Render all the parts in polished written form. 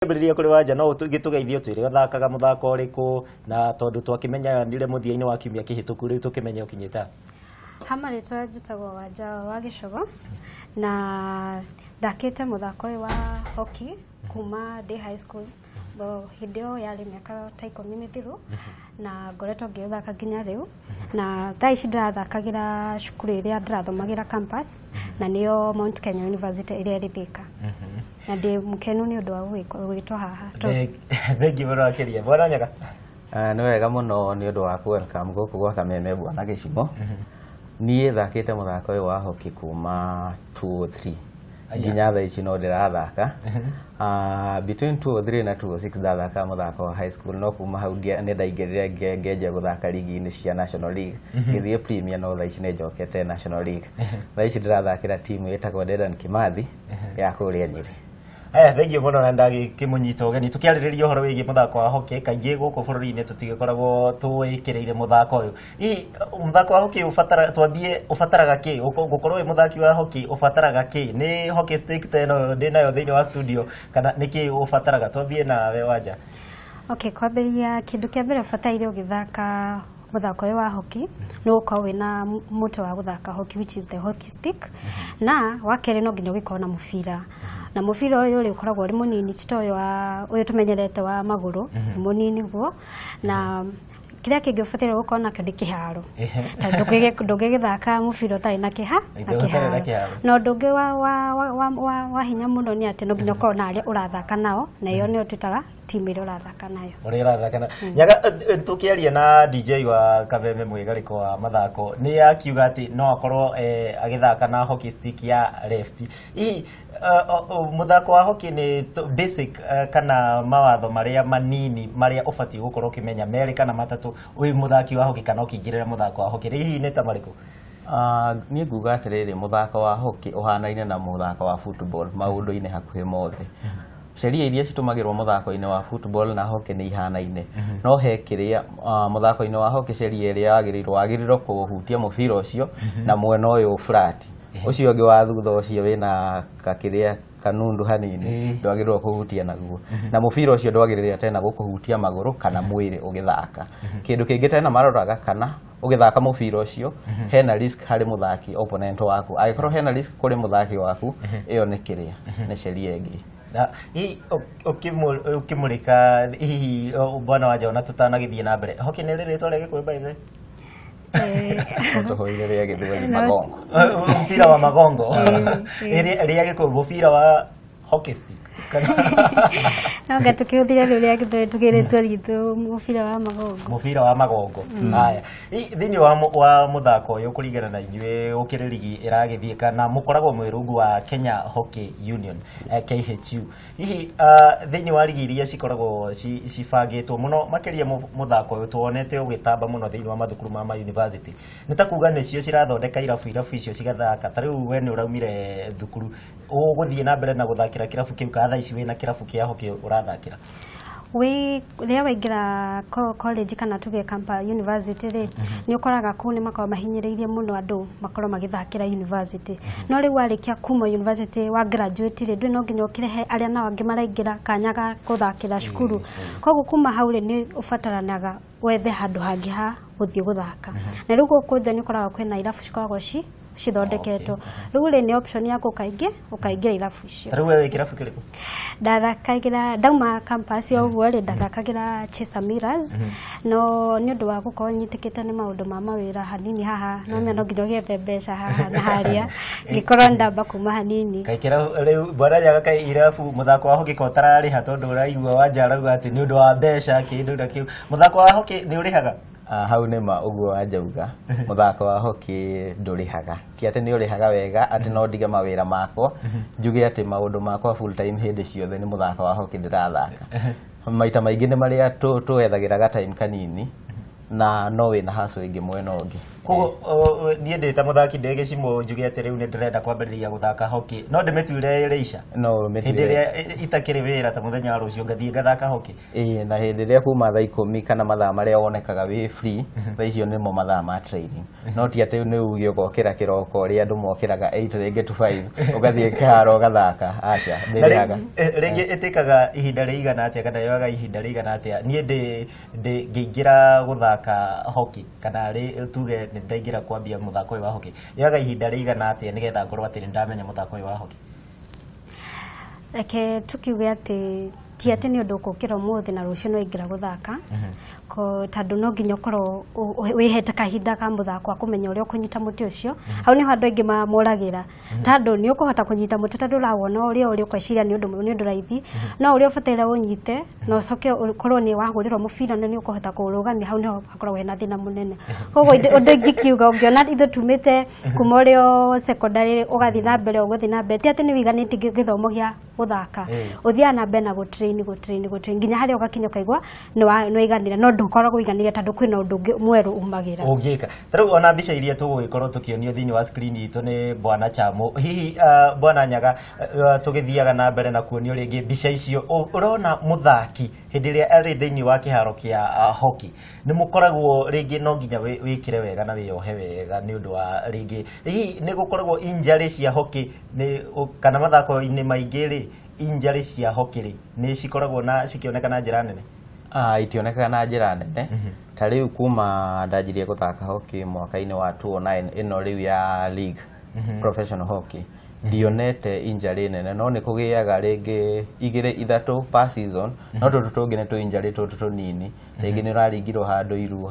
Tũkĩambĩrĩria kũrĩ Wanja, no gĩtũgeithie, ũtwĩre ũthakaga mũthako ũrĩkũ, na tondũ twakĩmenyanire mũthia-inĩ wa kiumia kĩhĩtũku, rĩu tũkĩmenye ũkinyĩte ha. Ha marĩtwa njĩtagwo Wanja wa Gĩcogo, na ndakĩte mũthako ũyũ wa hockey kuma ndĩ high school. Bo hĩndĩ ĩyo yarĩ mĩaka ta 10 mĩthiru, na ngoretwo ngĩũthaka nginya rĩu, na thaa ici ndĩrathakagĩra cukuru ĩrĩa ndĩrathomagĩra campus, na nĩyo Mount Kenya University ĩrĩa ĩrĩ Thika, na ndĩ mũkenu nĩ ũndũ wa gwĩtwo haha. Thengiũ mũno makĩria, Bwana Nyaga. Nĩ wega mũno nĩ ũndũ wa welcome gũkũ gwa Kameme Bwana Gĩcigo. Niĩ thakĩte mũthako ũyũ wa hockey kuma 203 nginya thaa ici no ndĩrathaka. Between 203 na 206 ndathakaga mũthako wa high school, no kuma hau nĩ ndaingĩrire ngenjia gũthaka ligi-inĩ cia National League, ngĩthiĩ Premier, no thaa ici nĩ njokete National League. Thaa ici ndĩrathakĩra timu ĩtagwo Dedan Kimathi ya kũrĩa Nyĩrĩ. Aya, thengiũ mũno na ndagĩkĩmũnyita ũgeni tũkĩarĩrĩria ũhoro wĩgiĩ mũthako wa hockey. Kaingĩ gũkũ bũrũri-inĩ tũtigĩkoragwo tũĩkĩrĩire mũthako ũyũ. Hihi mũthako wa hockey ũbatara, twambie, ũbataraga kĩ? Gũkorwo wĩ mũthaki wa hockey ũbataraga kĩ? Nĩ hockey stick ta ĩno ndĩ nayo thĩinĩ wa studio, kana nĩ kĩ ũbataraga? Twambie nawe, Wanja. Okay, kwambĩrĩria, kĩndũ kĩa mbere ũbataire ũgĩthaka mũthako ũyũ wa hockey nĩ gũkorwo wĩna mũtĩ wa gũthaka hockey, which is the hockey stick, na wa kerĩ no nginya ũgĩkorwo na mũbira, na mũbira ũyũ rĩ ũkoragwo ũrĩ mũnini, ti ta ũyũ wa ũyũ tũmenyerete wa magũrũ, nĩ mũnini guo. Na kĩrĩa kĩngĩ ũbataire gũkorwo nakĩo nĩ kĩharo, tondũ ndũngĩgĩthaka mũbira ũtarĩ na na Ũtarĩ na kĩharo. Kĩharo. Na ũndũ ũngĩ wa hinya mũno nĩ atĩ no nginya ũkorwo na arĩa ũrathaka nao, na ĩyo nĩyo twĩtaga timu ĩrĩa ũrathaka nayo. Ũrĩa ũrathaka na Nyaga. Tũkĩaria na DJ wa Kameme mwĩgarĩko wa mathako, nĩ akiuga atĩ no akorwo agĩthaka na hockey stick ya left. Hihi mũthako wa hockey nĩ basic kana mawatho marĩa manini marĩa ũbatiĩ gũkorwo ũkĩmenya, merĩ kana matatũ, wĩ mũthaki wa hockey kana ũkĩingĩrĩra mũthako wa hockey, hihi nĩ ta marĩkũ? Niĩ nguga atĩrĩrĩ, mũthako wa hockey ũhanaine na mũthako wa football maũndũ-inĩ hakuhĩ mothe. Sheria iria citũmagĩrwo mũthako-inĩ wa football na hockey nĩ ihanaine, no he kĩrĩa mũthako-inĩ wa hockey, sheria ĩrĩa wagĩrĩirwo kũhutia mũbira ũcio na mwena ũyũ flat, ũcio ũngĩ wa thutha ũcio wĩna kakĩrĩa kanundu hanini ndwagĩrĩirwo kũhutia naguo, na mũbira ũcio ndwagĩrĩire tena gũkũhutia magũrũ kana mwĩrĩ ũgĩthaka. Kĩndũ kĩngĩ tena maroraga kana ũgĩthaka mũbira ũcio hena risk harĩ mũthaki opponent waku. Angĩkorwo hena risk kũrĩ mũthaki waku, ĩyo nĩ kĩrĩa nĩ sheria ĩngĩ. Na hihi ũkĩmũrĩka, hihi bwana Wanja, ona tũtanagĩthiĩ na mbere, hockey nĩ rĩ rĩtwa rĩa Gĩkũyũ, by the way? Tũhũire rĩa Gĩthweri, magongo. Mpira wa magongo. Rĩa Gĩkũyũ mũbira wa hockey stick. No nga tũkĩhũthĩre rĩu rĩa Gĩthweri, tũgĩrĩtwo ritũ mũbira wa magongo. Mũbira wa magongo. Haya, thĩinĩ wa mũthako ũyũ, kũringana na inyuĩ, gũkĩrĩ ligi ĩragĩthiĩ kana mũkoragwo mwĩ rungu wa Kenya Hockey Union, KHU. Hihi thĩinĩ wa ligi iria cikoragwo cibangĩtwo mũno makĩria, mũthako ũyũ tuonete ũgĩtamba mũno thĩinĩ wa mathukuru ma university, nĩ ta kuga nĩcio cirathondeka irabu icio cigathaka. Ta rĩu we nĩ ũraumire thukuru, ũgũthiĩ na mbere na gũthakĩra kĩrabu kĩu, kana thaa ici wĩna kĩrabu kĩa hockey ũrathakĩra? Wĩ rĩrĩa waingĩra college kana tuge campa university rĩ, nĩ ũkoraga kũu nĩ makoragwo mahinyĩrĩirie mũno andũ makorwo magĩthakĩra university. No rĩu warĩkia kuma university, wa graduate rĩ, ndũĩ no nginya ũkĩrehe arĩa nao angĩ maraingĩra kanya ga gũthakĩra cukuru. Koguo kuma hau rĩ, nĩ ũbataranaga wethe handũ hangĩ ha gũthiĩ gũthaka, na rĩu gũkũ nja nĩ ũkoraga kwĩna irabu cikoragwo cithondeketwo. Rĩu rĩ, nĩ option yaku kaingĩ ũkaingĩra irabu icio. Ta rĩu we wĩ kĩrabu kĩrĩkũ? Ndathakagĩra, ndauma campus o ũguo rĩ, ndathakagĩra Chester Mirrors, no nĩ ũndũ wa gũkorwo nyitĩkĩte nĩ maũndũ ma mawĩra hanini haha, no no nginya ũgĩethe mbeca haha na harĩa, ngĩkorwo ndamba kuma hanini. Kaĩ kĩrabu rĩu, bwana Nyaga, kaĩ irabu mũthako wa hockey ko ũtararĩha? Tondũ ũraigua Wanja arauga atĩ nĩ ũndũ wa mbeca kĩndũ na kĩu, mũthako wa hockey nĩ ũrĩhaga? Hau nĩ ma ũguo wanjauga, mũthako wa hockey ndũrĩhaga, ti atĩ nĩ ũrĩhaga wega atĩ no ndige mawĩra makwa njuge atĩ maũndũ makwa full time hĩndĩ ciothe nĩ mũthako wa hockey ndĩrathaka. Maita maingĩ nĩ marĩa twethagĩra ga time kanini, na no wĩna hustle ĩngĩ mwena ũngĩ. Koguo niĩ ndĩ ta mũthaki ndĩ gĩcimo njuge atĩ rĩu nĩ ndĩrenda kwambĩrĩria gũthaka hockey, no ndĩmĩtuire rĩica? No hĩndĩ ũmĩtuire. Ĩrĩa itakĩrĩ wĩra, ta mũthenya wa rũciũ ngathiĩ ngathaka hockey. Ĩĩ, na hĩndĩ ĩrĩa kuma thaa 10 kana mathaa marĩa wonekaga wĩ free, thaa icio nĩmo mathaa ma training. No ti atĩ nĩ uge ũgokĩra kĩroko ũrĩa andũ mokĩraga 8 rĩngĩ to 5 ũgathiĩ kĩharo ũgathaka, aca. Na ndĩrĩhaga. Rĩngĩ ĩtĩkaga ihinda rĩigana atĩa kana yoyaga ihinda rĩigana atĩa niĩ ndĩ ngĩingĩra gũthaka hockey, kana tuge nĩ ndaingĩra kwambia mũthako ũyũ wa hockey, yoyaga ihinda rĩigana atĩa nĩgetha ngorwo atĩ nĩ ndamenya mũthako ũyũ wa hockey? Reke tukiuge atĩ ti atĩ nĩ ũndũ ũkũkĩra ũmũthĩ na rũciũ no ingĩra gũthaka ko, tondũ no nginya ũkorwo wĩhete kahinda ka mũthako wa kũmenya ũrĩa ũkũnyita mũtĩ ũcio. Hau nĩho andũ aingĩ moragĩra, tondũ nĩ ũkũhota kũnyita mũtĩ tondũ ũrawona ũrĩa ũkweciria nĩ ũndũ raithi, no ũrĩa ũbataire ũnyite na ũcoke ũkorwo nĩ wahũrĩrwo mũbira na nĩ ũkũhota kũũrũgamia, hau nĩho hakoragwo hena thĩna mũnene. Koguo ũndũ ingĩkiuga, ũngĩona ithuĩ tumĩte kuma ũrĩ o secondary ũgathiĩ na mbere, ũgathiĩ na mbere, ti atĩ nĩ wĩiganĩtie gĩthomo gĩa gũthaka, ũthiaga na mbere na gũtrain, gũtrain, gũtrain nginya harĩa ũgakinya ũkaigua nĩ waiganĩra, no ndũkoragwo ũiganĩire tondũ kwĩna ũndũ ũngĩ mwerũ umagĩra. Ũngĩka ta rĩu ona mbica iria tũgũgĩkorwo tũkĩonio thĩinĩ wa screen itũ nĩ bwana Chamo, hihi bwana Nyaga, tũgĩthiaga na mbere na kuonio rĩngĩ mbica icio, ũrona mũthaki hĩndĩ ĩrĩa arĩ thĩinĩ wa kĩharo kĩa hockey, nĩ mũkoragwo rĩngĩ no nginya wĩkĩre wega na wĩyohe wega nĩ ũndũ wa rĩngĩ hihi nĩ gũkoragwo injury cia hockey nĩ kana mathako-inĩ maingĩ rĩ, injury cia hockey rĩ, nĩ cikoragwo na cikĩoneka na njĩra nene? Ah, itionekaga na njĩra nene. Ta rĩu kuma ndanjirie gũthaka hockey mwaka-inĩ wa 2009, ĩno rĩu ya league, professional hockey, ndionete injury nene. No nĩ kũgĩaga rĩngĩ igĩrĩ ithatũ per season, no tũtũ tũngĩ nĩ tũ injury tũtũ tũnini, rĩngĩ nĩ ũraringirwo handũ iru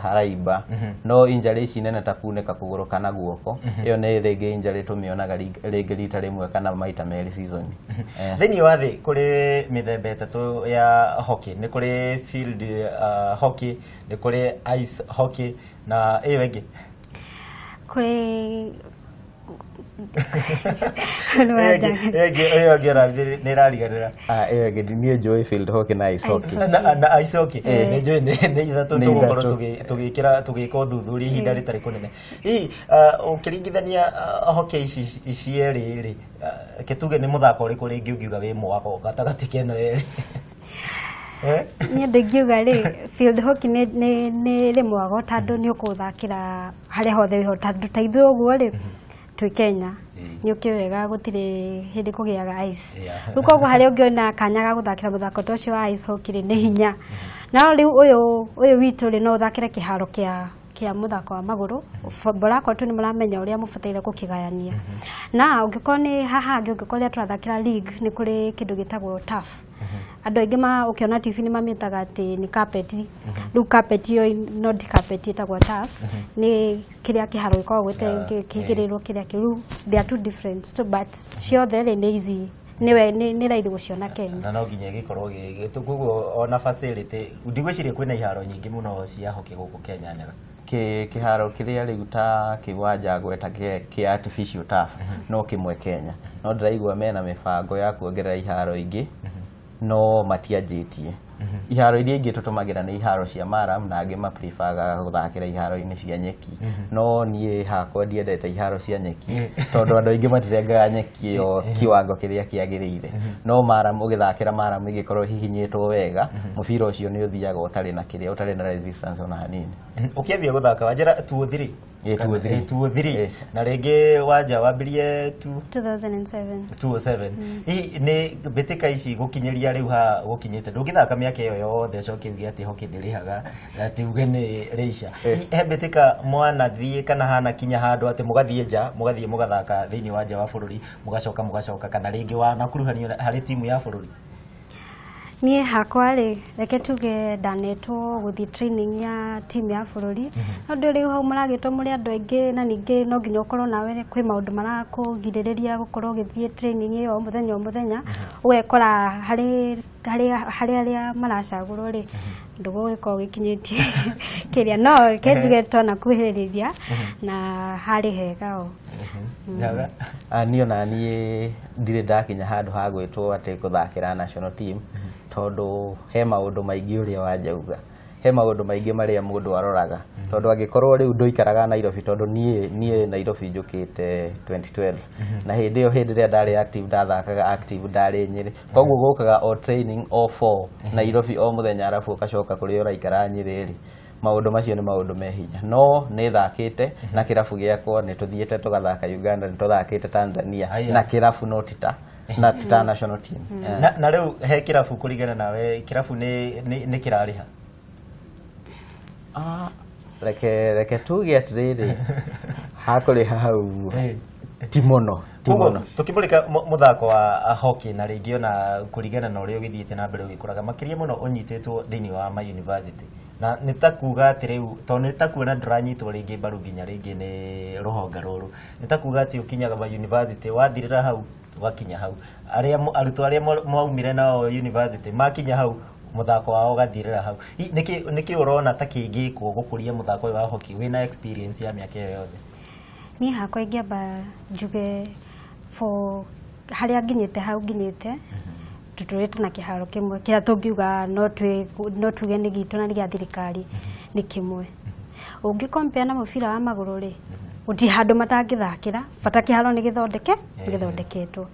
haraimba. No injury ici nene ta kunĩka kũgũrũ kana guoko, ĩyo nĩ rĩngĩ injury tũmĩonaga rĩngĩ rita rĩmwe kana maita merĩ season. Thĩinĩ wa thĩ kũrĩ mĩthemba ĩtatũ ya hockey. Nĩ kũrĩ field hockey, nĩ kũrĩ ice hockey, na ĩyo ĩngĩ? Kũrĩ Ĩyo ĩngĩ ona nĩ ĩrariganĩra. Ah, ĩyo ĩngĩ niĩ njũĩ field hockey na ice hockey. Na ice hockey nĩ njũĩ nĩ ithatũ. Nĩ Tũgũkorwo ithatũ. tũgĩkĩra tũgĩka ũthuthuria ihinda rĩtarĩ kũnene. Hihi ũkĩringithania hockey ici cierĩ rĩ, reke tuge nĩ mũthako ũrĩkũ rĩngĩ ũngiuga wĩ mwago gatagatĩ ka ĩno yerĩ? Eh? Niĩ ndingiuga rĩ, field hockey nĩ rĩ mwago tondũ nĩ ũkũthakĩra harĩa hothe wĩho, tondũ ta ithuĩ ũguo rĩ twĩ Kenya, nĩ ũkĩ wega gũtirĩ hĩndĩ kũgĩaga ice. Rĩu koguo harĩa ũngĩona kanya ga gũthakĩra mũthako ta ũcio wa ice hockey rĩ, nĩ hinya. No rĩu ũyũ witũ rĩ, no ũthakĩre kĩharo kĩa mũthako wa magũrũ, bora korwo tu nĩ mũramenya ũrĩa mũbataire gũkĩgayania. Na ũngĩkorwo nĩ haha hangĩ, ũngĩkorwo rĩrĩa tũrathakĩra league, nĩ kũrĩ kĩndũ gĩtagwo turf. Andũ aingĩ ma ũkĩona TV nĩ mamĩtaga atĩ nĩ carpet. Rĩu carpet ĩyo no ti carpet, ĩtagwo turf, nĩ kĩrĩa kĩharo gĩkoragwo kĩigĩrĩrwo kĩrĩa kĩu. Rĩu they are two different so, but ciothe rĩ, nĩ easy, nĩwe nĩ raithi gũciona Kenya. Na no nginya ĩgĩkorwo koguo ona facility, ndigwĩciria kwĩna iharo nyingĩ mũno cia hockey gũkũ Kenya, Nyaga. Kĩharo kĩrĩa rĩu ta kĩwanja gweta kĩa artificial turf no kĩmwe Kenya, no ndĩraigua mena mĩbango ya kuongerera iharo ingĩ, no matianjĩtie. Iharo iria ingĩ tũtũmagĩra nĩ iharo cia maram, na angĩ mapreferga gũthakĩra iharo-inĩ cia nyeki. No niĩ hakwa ndiendete iharo cia nyeki tondũ andũ aingĩ matirengaga nyeki ĩyo kiwango kĩrĩa kĩagĩrĩire. No maram, ũgĩthakĩra maram ĩgĩkorwo hihinyĩtwo wega, mũbira ũcio nĩ ũthiaga ũtarĩ na kĩrĩa, ũtarĩ na resistance ona hanini. Ũkĩambia gũthaka wanjĩra 203? Ĩ, 203. 203. Ĩ. Na rĩngĩ wanja wambirie 2 2007. 207. Hihi nĩ mbĩtĩka ici gũkinyĩria rĩu ha gũkinyĩte, ndũngĩthaka mĩaka ĩyo yothe ũcoke uge atĩ hockey ndĩrĩhaga, atĩ uge nĩ rĩica? Hihi he mbĩtĩka mwanathiĩ kana hanakinya handũ atĩ mũgathiĩ nja, mũgathiĩ mũgathaka thĩinĩ wa nja wa bũrũri, mũgacoka mũgacoka, kana rĩngĩ wanakuruhanio harĩ timu ya bũrũri? Niĩ hakwa rĩ, reke tuge ndanetwo gũthiĩ training ya timu ya bũrũri, no ndĩ rĩu hau mũragĩtwo mũrĩ andũ aingĩ, na ningĩ no nginya ũkorwo nawe kwĩ maũndũ marakũgirĩrĩria gũkorwo ũgĩthiĩ training ĩyo o mũthenya o mũthenya, ũgekora harĩ arĩa maracagũrwo rĩ, ndũgũgĩkorwo gĩkinyĩtie kĩrĩa. No reke njuge twanakuhĩrĩria na harĩ hega o. Nyaga? Ah, niĩ ona niĩ ndirĩ ndakinya handũ ha gwĩtwo atĩ gũthakĩra national team, tondũ he maũndũ maingĩ ũrĩa wanjauga. He maũndũ maingĩ marĩa mũndũ aroraga, tondũ angĩkorwo rĩu ndũikaraga Nairobi, tondũ niĩ Nairobi njũkĩte 2012, na hĩndĩ ĩyo, hĩndĩ ĩrĩa ndarĩ active, ndathakaga active, ndarĩ Nyĩrĩ, koguo gũkaga o training o 4 Nairobi o mũthenya, arabu ũgacoka kũrĩa ũraikara Nyĩrĩ rĩ, maũndũ macio nĩ maũndũ me hinya. No nĩ thakĩte na kĩrabu gĩakwa, nĩ tũthiĩte tũgathaka Uganda, nĩ tũthakĩte Tanzania. Aya. Na kĩrabu, no tita na tita national team. Na rĩu he kĩrabu, kũringana nawe kĩrabu nĩ kĩrarĩha? Ah, reke tuge atĩrĩrĩ, hakũrĩha hau ti mũno, ti Koguo mũno. Tukimũrĩka mũthako wa hockey, na rĩngĩ ona kũringana na ũrĩa ũgĩthiĩte na mbere ũgĩkũraga, makĩria mũno ũnyitĩtwo thĩinĩ wa ma university, na nĩ ta kuga atĩ rĩu tondũ nĩ ta kuona ndũranyitwo rĩngĩ mbaru nginya rĩngĩ nĩ rũhonge rũrũ, nĩ ta kuga atĩ ũkinyaga ma university wathirĩra hau, wakinya hau, arĩa arutwo arĩa mwaumire nao university makinya hau, mũthako wao ũgathirĩra hau. Nĩkĩ ũrona ta kĩngĩkwo gũkũria mũthako ũyũ wa hockey wĩna experience ya mĩaka ĩyo yothe? Niĩ hakwa ingĩamba njuge, for harĩa nginyĩte, hau nginyĩte, tũtũrĩte na kĩharo kĩmwe kĩrĩa tũngiuga no tuge nĩ gitũ na nĩ gĩa thirikari, nĩ kĩmwe. Ũngĩ compare na mũbira wa magũrũ rĩ, gũtirĩ handũ matangĩthakĩra, bata kĩharo nĩ gĩthondeke, nĩ gĩthondeketwo.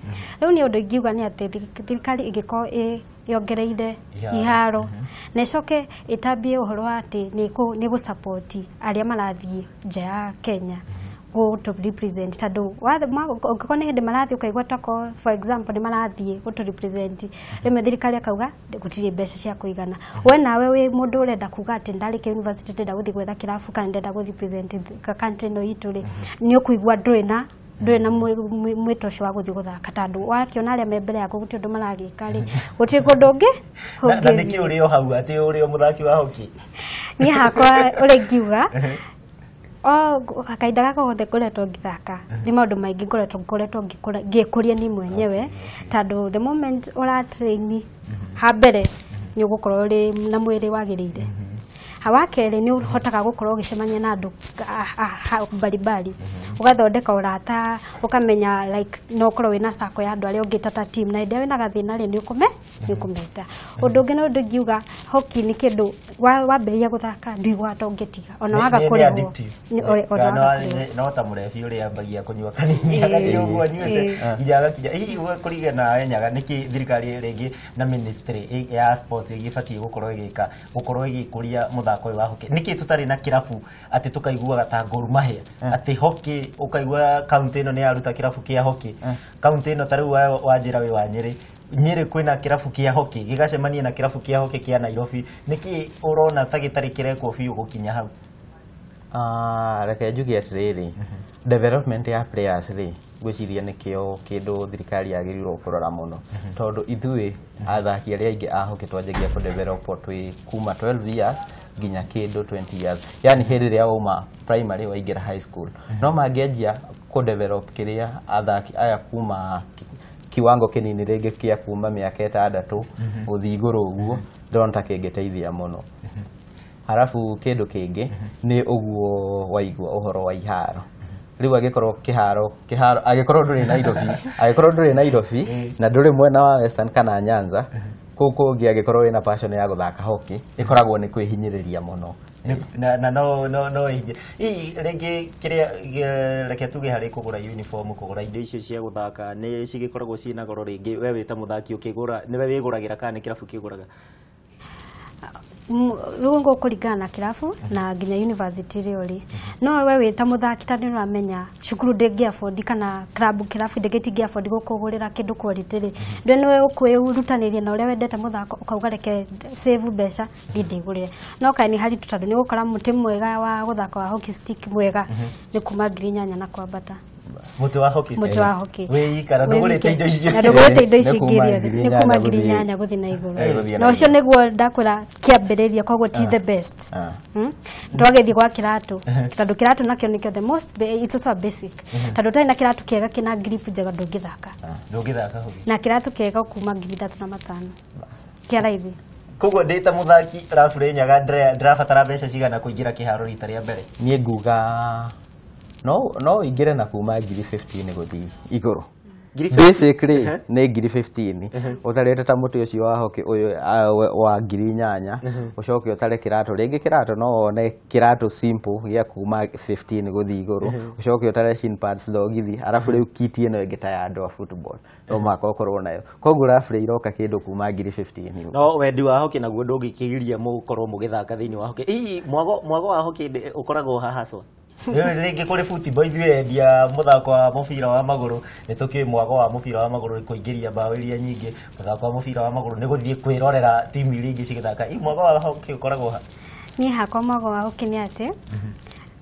Rĩu nĩ ũndũ ingiuga nĩ atĩ thirikari ĩngĩkorwo yongereire Iharo. Iharo, na ĩcoke ĩtambie ũhoro wa atĩ nĩ gũ-support arĩa marathiĩ nja ya Kenya gũtũ represent, tondũ ũngĩkorwo nĩ hĩndĩ marathiĩ, ũkaigua tako, for example, nĩ marathiĩ gũtũ represent, rĩmwe thirikari akauga gũtirĩ mbeca cia kũigana. We nawe wĩ mũndũ ũrenda kuga atĩ ndarĩkia university, ndĩrenda gũthiĩ gwetha kĩrabu kana ndĩrenda gũthiĩ represent country ĩno itũ rĩ, nĩ ũkũigua ndũrĩ na mwĩto ũcio wa gũthiĩ gũthaka, tondũ wakĩona arĩa me mbere yaku gũtirĩ ũndũ maragĩka rĩ, gũtirĩ kũndũ ũngĩ Na nĩkĩ ũrĩ o hau atĩ ũrĩ o mũthaki wa hockey? Niĩ hakwa ũrĩa ingiuga, o kahinda gaka gothe ngoretwo ngĩthaka, nĩ maũndũ maingĩ ngoretwo ngĩkũria niĩ mwenyewe, tondũ the moment ũratrain, ha mbere nĩ ũgũkorwo ũrĩ na mwĩrĩ wagĩrĩire, ha wa kerĩ nĩ ũhotaga gũkorwo ũgĩcemania na andũ mbalimbali, ũgathondeka ũrata, ũkamenya like no ũkorwo wĩna circle ya andũ arĩa ũngĩta ta team, na hĩndĩ ĩrĩa wĩna gathĩna rĩ, nĩ ũkũmeta. Ũndũ ũngĩ nĩ ũndũ ingiuga, hockey nĩ kĩndũ wambĩrĩria gũthaka ndũiguaga ta ũngĩtiga ona waga Nĩ kũrĩhwo. addictive. Ona Kana waga kũrĩhwo. No ta mũrebi ũrĩa ambagia kũnyua kanini, agathiĩ ũguo anyuĩte nginya agakinya. Hihi we kũringana nawe Nyaga, nĩkĩ thirikari rĩngĩ na ministry ya sports ĩgĩbatiĩ gũkorwo ĩgĩka gũkorwo ĩgĩkũria mũthako ũyũ wa hockey? Nĩkĩ tũtarĩ na kĩrabu atĩ tũkaiguaga ta Gor Mahia, atĩ hockey ũkaigua kaunti ĩno nĩ yaruta kĩrabu kĩa hockey, kaunti ĩno ta rĩu wanjĩra wĩ wa Nyĩrĩ, Nyĩrĩ kwĩna kĩrabu kĩa hockey gĩgacemania na kĩrabu kĩa hockey kĩa Nairobi? Nĩkĩ ũrona ta gĩtarĩ kĩrekwo biũ gũkinya hau? Ah, reke njuge atĩrĩrĩ, development ya players rĩ, ngwĩciria nĩkĩo kĩndũ thirikari yagĩrĩirwo kũrora mũno, tondũ ithuĩ athaki arĩa aingĩ a hockey twanjagia kũ develop twĩ kuma 12 years nginya kĩndũ 20 years, yani hĩndĩ ĩrĩa wauma primary waingĩra high school. No mangĩanjia kũ develop kĩrĩa athaki aya kuma kiwango kĩnini, rĩngĩ kĩa kuma mĩaka 6 gũthiĩ igũrũ ũguo, ndĩrona ta kĩngĩteithia mũno. Harabu kĩndũ kĩngĩ nĩ ũguo waigua ũhoro wa iharo, rĩu angĩkorwo kĩharo angĩkorwo ndũrĩ Nairobi, angĩkorwo ndũrĩ Nairobi na ndũrĩ mwena wa Western kana Nyanza kũu kũngĩ, angĩkorwo wĩna passion ya gũthaka hockey, ĩkoragwo nĩ kwĩhinyĩrĩria mũno. Na no ihinye hihi rĩngĩ kĩrĩa reke tuge harĩ kũgũra uniform, kũgũra indo icio cia gũthaka, nĩ cigĩkoragwo ciĩna goro rĩngĩ? We wĩ ta mũthaki ũkĩgũra, nĩwe wĩgũragĩra kana nĩ kĩrabu kĩgũraga? Rĩu ngũkũringana na kĩrabu na nginya university ĩrĩa ũrĩ. No we wĩ ta mũthaki, ta nĩ ũramenya cukuru ndĩngĩ afford kana club, kĩrabu ndĩngĩ afford gũkũgũrĩra kĩndũ quality rĩ, ndwe nĩwe ũkwĩrutanĩria na ũrĩa wendete mũthako, ũkauga reke save mbeca thiĩ ndĩgũrĩre. No kaĩ nĩ haritũ, tondũ nĩ ũgũkora mũtĩ mwega wa gũthaka wa hockey stick mwega nĩ kuma 8,000 na kwambata. Mũtĩ wa hockey? Mũtĩ wa hockey. Wĩ ikara ndũgũrĩte indo icio. Na ndũgũrĩte indo icio Nĩ ingĩ kuma iria ngiri nĩ kuma inyanya ngiri gũthiĩ- inyanya gũthiĩ na igũrũ. Gũthiĩ Na na ũcio igũrũ. nĩguo ndakwĩra kĩambĩrĩria, koguo ti the best. Twagĩthiĩ gwa kĩratũ, tondũ kĩratũ nakĩo nĩkĩo the most it's also a basic, tondũ ũtarĩ na kĩratũ kĩega kĩna grip njega ndũngĩthaka. Ndũngĩthaka hockey. Na kĩratũ kĩega kuma 3,500 kĩa raithi. Koguo ndĩ ta mũthaki Raburĩ Nyaga, ndĩrabatara mbeca cigana kũingĩra kĩharo rita rĩa mbere? Niĩ nguga no ũingĩre na kuma ngiri 15 gũthiĩ igũrũ. Ngiri Basically nĩ ngiri 15 ũtarĩte ta mũtĩ ũcio wa hockey ũyũ wa 8,000, ũcoke ũtare kĩratũ rĩngĩ, kĩratũ no wone kĩratũ simple gĩa kuma 15 gũthiĩ igũrũ, ũcoke ũtare shin pads, thogithi, arabu rĩu kit ĩno ĩngĩ ta ya andũ a football no mũhaka ũkorwo nayo, koguo roughly iroka kĩndũ kuma ngiri 15. No wendi wa hockey naguo ndũngĩkĩgiria mũkorwo mũgĩthaka thĩinĩ wa hockey. Hihi mwago wa hockey ũkoragwo haha cwa? Rĩngĩ kũrĩ football, ithuĩ endia mũthako wa mũbira wa magũrũ nĩ tũkĩũĩ mwago wa mũbira wa magũrũ nĩ kũingĩria mbaũ iria nyingĩ, mũthako wa mũbira wa magũrũ nĩ gũthiĩ kwĩrorera timu iria ingĩ cigĩthaka. Hihi mwago wa hockey ũkoragwo ha? Niĩ hakwa mwago wa hockey nĩ atĩ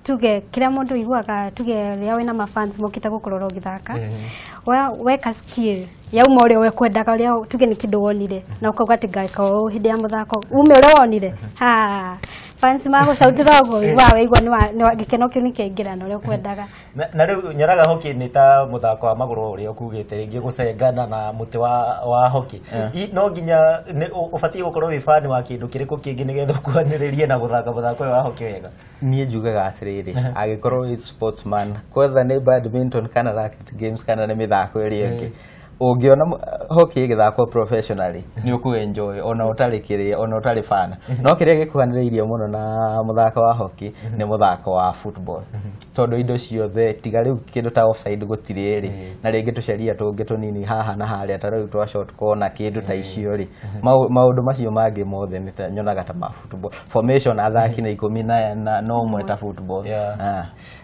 tuge kĩrĩa mũndũ iguaga, tuge rĩrĩa wĩna mafans mokĩte gũkũrora ũgĩthaka, weka skill yauma ũrĩa we kwendaga, ũrĩa tuge nĩ kĩndũ wonire na ũkauga atĩ ngeka ũũ hĩndĩ ya mũthako ume ũrĩa wonire ha fans magũcautĩra ũguo, ũiguaga waigua gĩkeno kĩu nĩkĩaingĩra na ũrĩa ũkwendaga. Na rĩu nyoraga hockey nĩ ta mũthako wa magũrũ ũrĩa ũkugĩte rĩngĩ gũcengana na mũtĩ wa hockey. No nginya ũbatiĩ gũkorwo wĩ fan wa kĩndũ kĩrĩkũ kĩngĩ nĩgetha ũkuhanĩrĩrie na gũthaka mũthako ũyũ wa hockey wega? Niĩ njugaga atĩrĩrĩ, angĩkorwo wĩ sportsman, kwetha nĩ badminton kana racket games kana nĩ mĩthako ĩrĩa ĩngĩ, ũngĩona hockey ĩgĩthakwo professionally nĩ ũkũ enjoy ona ũtarĩ kĩrĩa, ona ũtarĩ fan. No kĩrĩa gĩkuhanĩrĩirie mũno na mũthako wa hockey nĩ mũthako wa football, tondũ indo ciothe tiga rĩu kĩndũ ta offside gũtirĩ rĩ, na rĩngĩ tũceria tũngĩ tũnini haha na harĩa ta rĩu twa short corner, kĩndũ ta icio rĩ, maũndũ macio mangĩ mothe nĩ ta nyonaga ta ma football. Formation, athaki nĩ ikũmi na ũmwe ta football.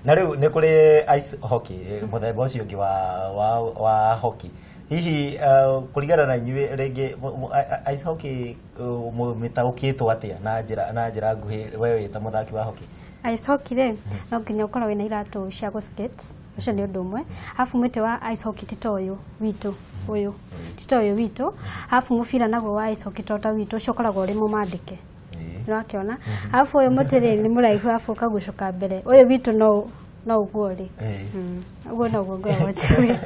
Na rĩu nĩ kũrĩ ice hockey, mũthemba ũcio ũngĩ wa hockey. Hihi kũringana na inyuĩ rĩngĩ ice hockey mĩtaũkĩtwo atĩa na njĩra nguhĩ, we wĩ ta mũthaki wa hockey? Ice hockey rĩ, no nginya ũkorwo wĩna iratũ cia gũ skate, ũcio nĩ ũndũ ũmwe. Arabu mũtĩ wa ice hockey ti ta ũyũ witũ, ũyũ ti ta ũyũ witũ. Arabu mũbira naguo wa ice hockey to ta witũ, ũcio ũkoragwo ũrĩ mũmandĩke, nĩwakĩona. Arabu ũyũ mũtĩ rĩ nĩ mũraihu, arabu ũkagucũka mbere. Ũyũ witũ no ũguo rĩ. Ũguo noguo ngoragwo njũĩ.